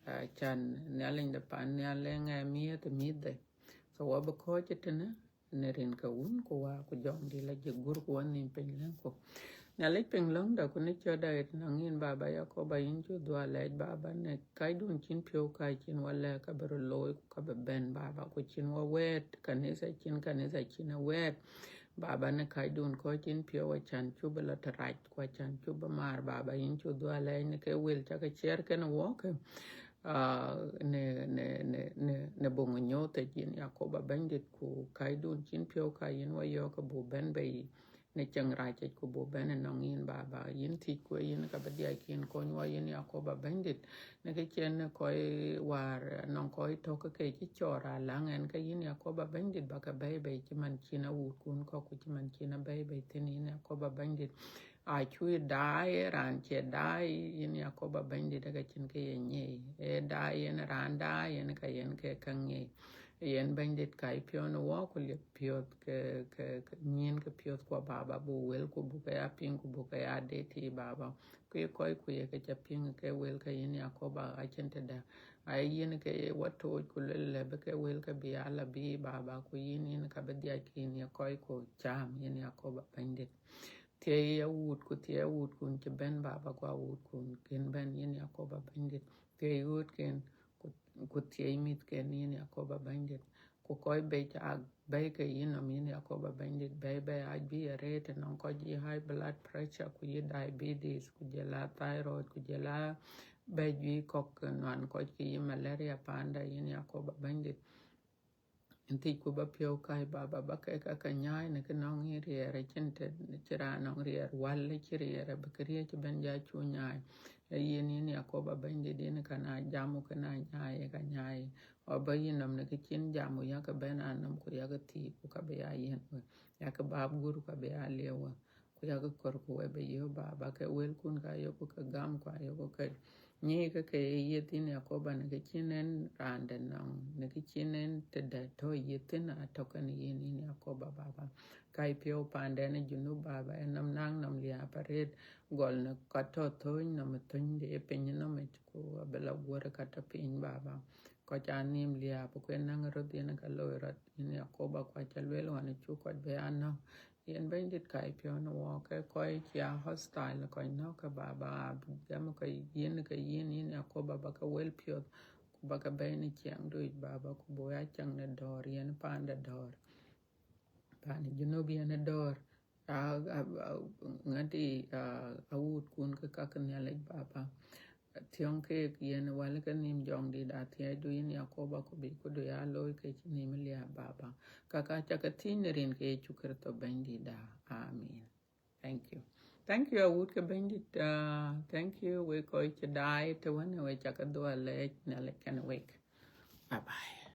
eh, can Nhialic de pan nhial ë ŋɛ miëth ë mïthde. So wa bï kɔ̈ɔ̈c ë tënë, në rin ke Wun ku Wä ku Jɔŋdït Lajik, gurku wa nhïïm piny lɛ̈ŋku. Nhialic piŋ lɔ̈ŋda ku në cɔ̈tda ëtënɔŋ yïn Baba Yakoba, yïn cuk dhuɔ̈k lɛc Baba, në kacdun cïn piɔ̈u ka cïn wa lɛ̈k ka bï röt looi ku ka bï bɛ̈n Baba, ku cïn wa wɛ̈ɛ̈t kanitha, cïn kanitha cïn a wɛ̈ɛ̈t Baba, në kacdun kɔ̈k cïn piɔ̈u acan cuk bï la tërac ku acan cuk bï määr Baba, yïn cuk dhuɔ̈k lɛc në ke wël ca ke ciɛɛr kenë wɔɔk, ah, në, në, në, në, në buŋ nyuɔɔth yic yïn Yakoba Bɛ̈nydït, ku kacdun cïn piɔ̈u ka yïn wa yɔ̈ɔ̈k ke buk bɛ̈n bei në ceŋ rac yic ku buk bɛ̈n ënɔŋ yïn Baba. Yïn thiëcku, yïn ka bï dhiac kïn kony wa yïn Yakoba Bɛ̈nydït, në kë cïn kɔc wäär nɔŋ kɔc tɔ̈ ke ke cï cɔɔr aläŋ ɛn, ke yïn Yakoba Bɛ̈nydït ba ke bɛ̈ɛ̈i bei cï man cïn awuutkun kɔ̈k ku cï man cïn abɛ̈ɛ̈i bei thïn yïn Yakoba Bɛ̈nydït. Acuk daai, ë raan cie daai, yïn Yakoba Bɛ̈nydït, ke cïn kë ye nyiɛɛi. Ë daai yen raan daai, yen ka yen ke käŋ nyiɛɛi. Yen Bɛ̈nydït, ka yï piɔ̈n ë wɔɔk ku liep piɔ̈th ke, ke, ke nyïn ke piɔ̈th kuɔ Baba, buk wëlku buk ke ya piŋ ku buk ke ya deet yï Baba. Ku ye kɔcku ye ke ca piŋ ke wël ke yïn Yakoba acïn tëdɛ̈. Aye yïn ke ye wa tooc ku luel lɛ bï ke wël ke bï ya la bï Baba, ku yïn, yïn ka bï dhiac kïn ye kɔcku cääm yïn Yakoba Bɛ̈nydït. Thiëi awuut ku thiëi awuutkun cï bɛ̈n, Baba, ku awuutkun kën bɛ̈n, yïn Yakoba Bɛ̈nydït. Thiëi ɣöötken ku thiëi mïthken, yïn Yakoba Bɛ̈nydït. Ku kɔc bɛ̈c aa bɛ̈i ke yïnɔm, yïn Yakoba Bɛ̈nydït, bɛ̈i bɛ̈i aa juëc arëët, nɔŋ kɔc yï high blood pressure ku yï diabetes ku jɔl a thyroid ku jɔl a bɛ̈c juëc kɔ̈k, nuan kɔc ke yï malaria paanda, yïn Yakoba Bɛ̈nydït. Thiëcku ba piɔ̈u kääc, Baba, ba kek aa ke nyääi në kë nɔŋ yïn riɛɛr, acïn të cï raan nɔŋ riɛɛr wäl, acï riɛɛr abï këriëëc ëbɛ̈n ja cu nyääi. Ee yïn, yïn Yakoba Bɛ̈nydït, yïn ka na jam ku kë na nyääi, ka nyääi. Aba yïnɔm në kë cïn jam ku yakë bɛ̈n anɔm ku yakë thiëëk ku ka bï ya yiën we, yakë bap guur ku ka bï ya liëu we. Ku yakë kɔɔr ku we bï yök, Baba, ke wëlkun ka yök ke gam ku ayök ke nyic ke ke ye yith, yïn Yakoba, në kë cïn en raan dɛ̈ nɔŋ, në kë cïn en tëdɛ̈ tɔ̈ yith thïn, atɔ̈ kenë yïn, yïn Yakoba, Baba. Kääc piɔ̈u paanden ë Junub, Baba, ë nɔm naŋ nɔm liääp arëët, gɔl në ka tɔ̈ thööny nɔm, thöny de piny nɔm yic, ku abï la guɔ̈r ka tɔ̈ piny, Baba. Kɔc aa nhïïm liääp ku ë naŋ röt yen ka looi rɔt, yïn Yakoba, ku aca lueel ɣɔn ë cuk kɔc bï ya nɔ̈k. Yïn Bɛ̈nydït, kääc piɔ̈u në wɔɔk, ke kɔc cï a hostile, kɔc nɔ̈k ke, Baba, abï gam ke yïn, ke yïn, yïn Yakoba, ba ke wël piɔ̈th, ku ba ke bɛ̈i në ciɛɛŋdu yic, Baba, ku bï ya cäŋ në dɔ̈ɔ̈r, yïn paanda dɔ̈ɔ̈r. Pan Junub yïn dɔ̈ɔ̈r. A, a, a, ŋadï, a, awuutkun ke ka ke Nhialic, Baba. Thiɔ̈ŋ keek, yïn wäl ke nhïïm jɔŋdït, athiɛɛcdu, yïn Yakoba, ku bï këdu ya looi ke cï nhïïm liääp, Baba. Ka ka ca ke thiëc në rin ke Yecu Kërtho Bɛ̈nydïtda. Amen. Thank you. Thank you, awuut ke Bɛ̈nydït. Uh, thank you, wek kɔc cï daai të wën, we ca ke dhuɔl lɛc, Nhialic kenë wek. Bye bye.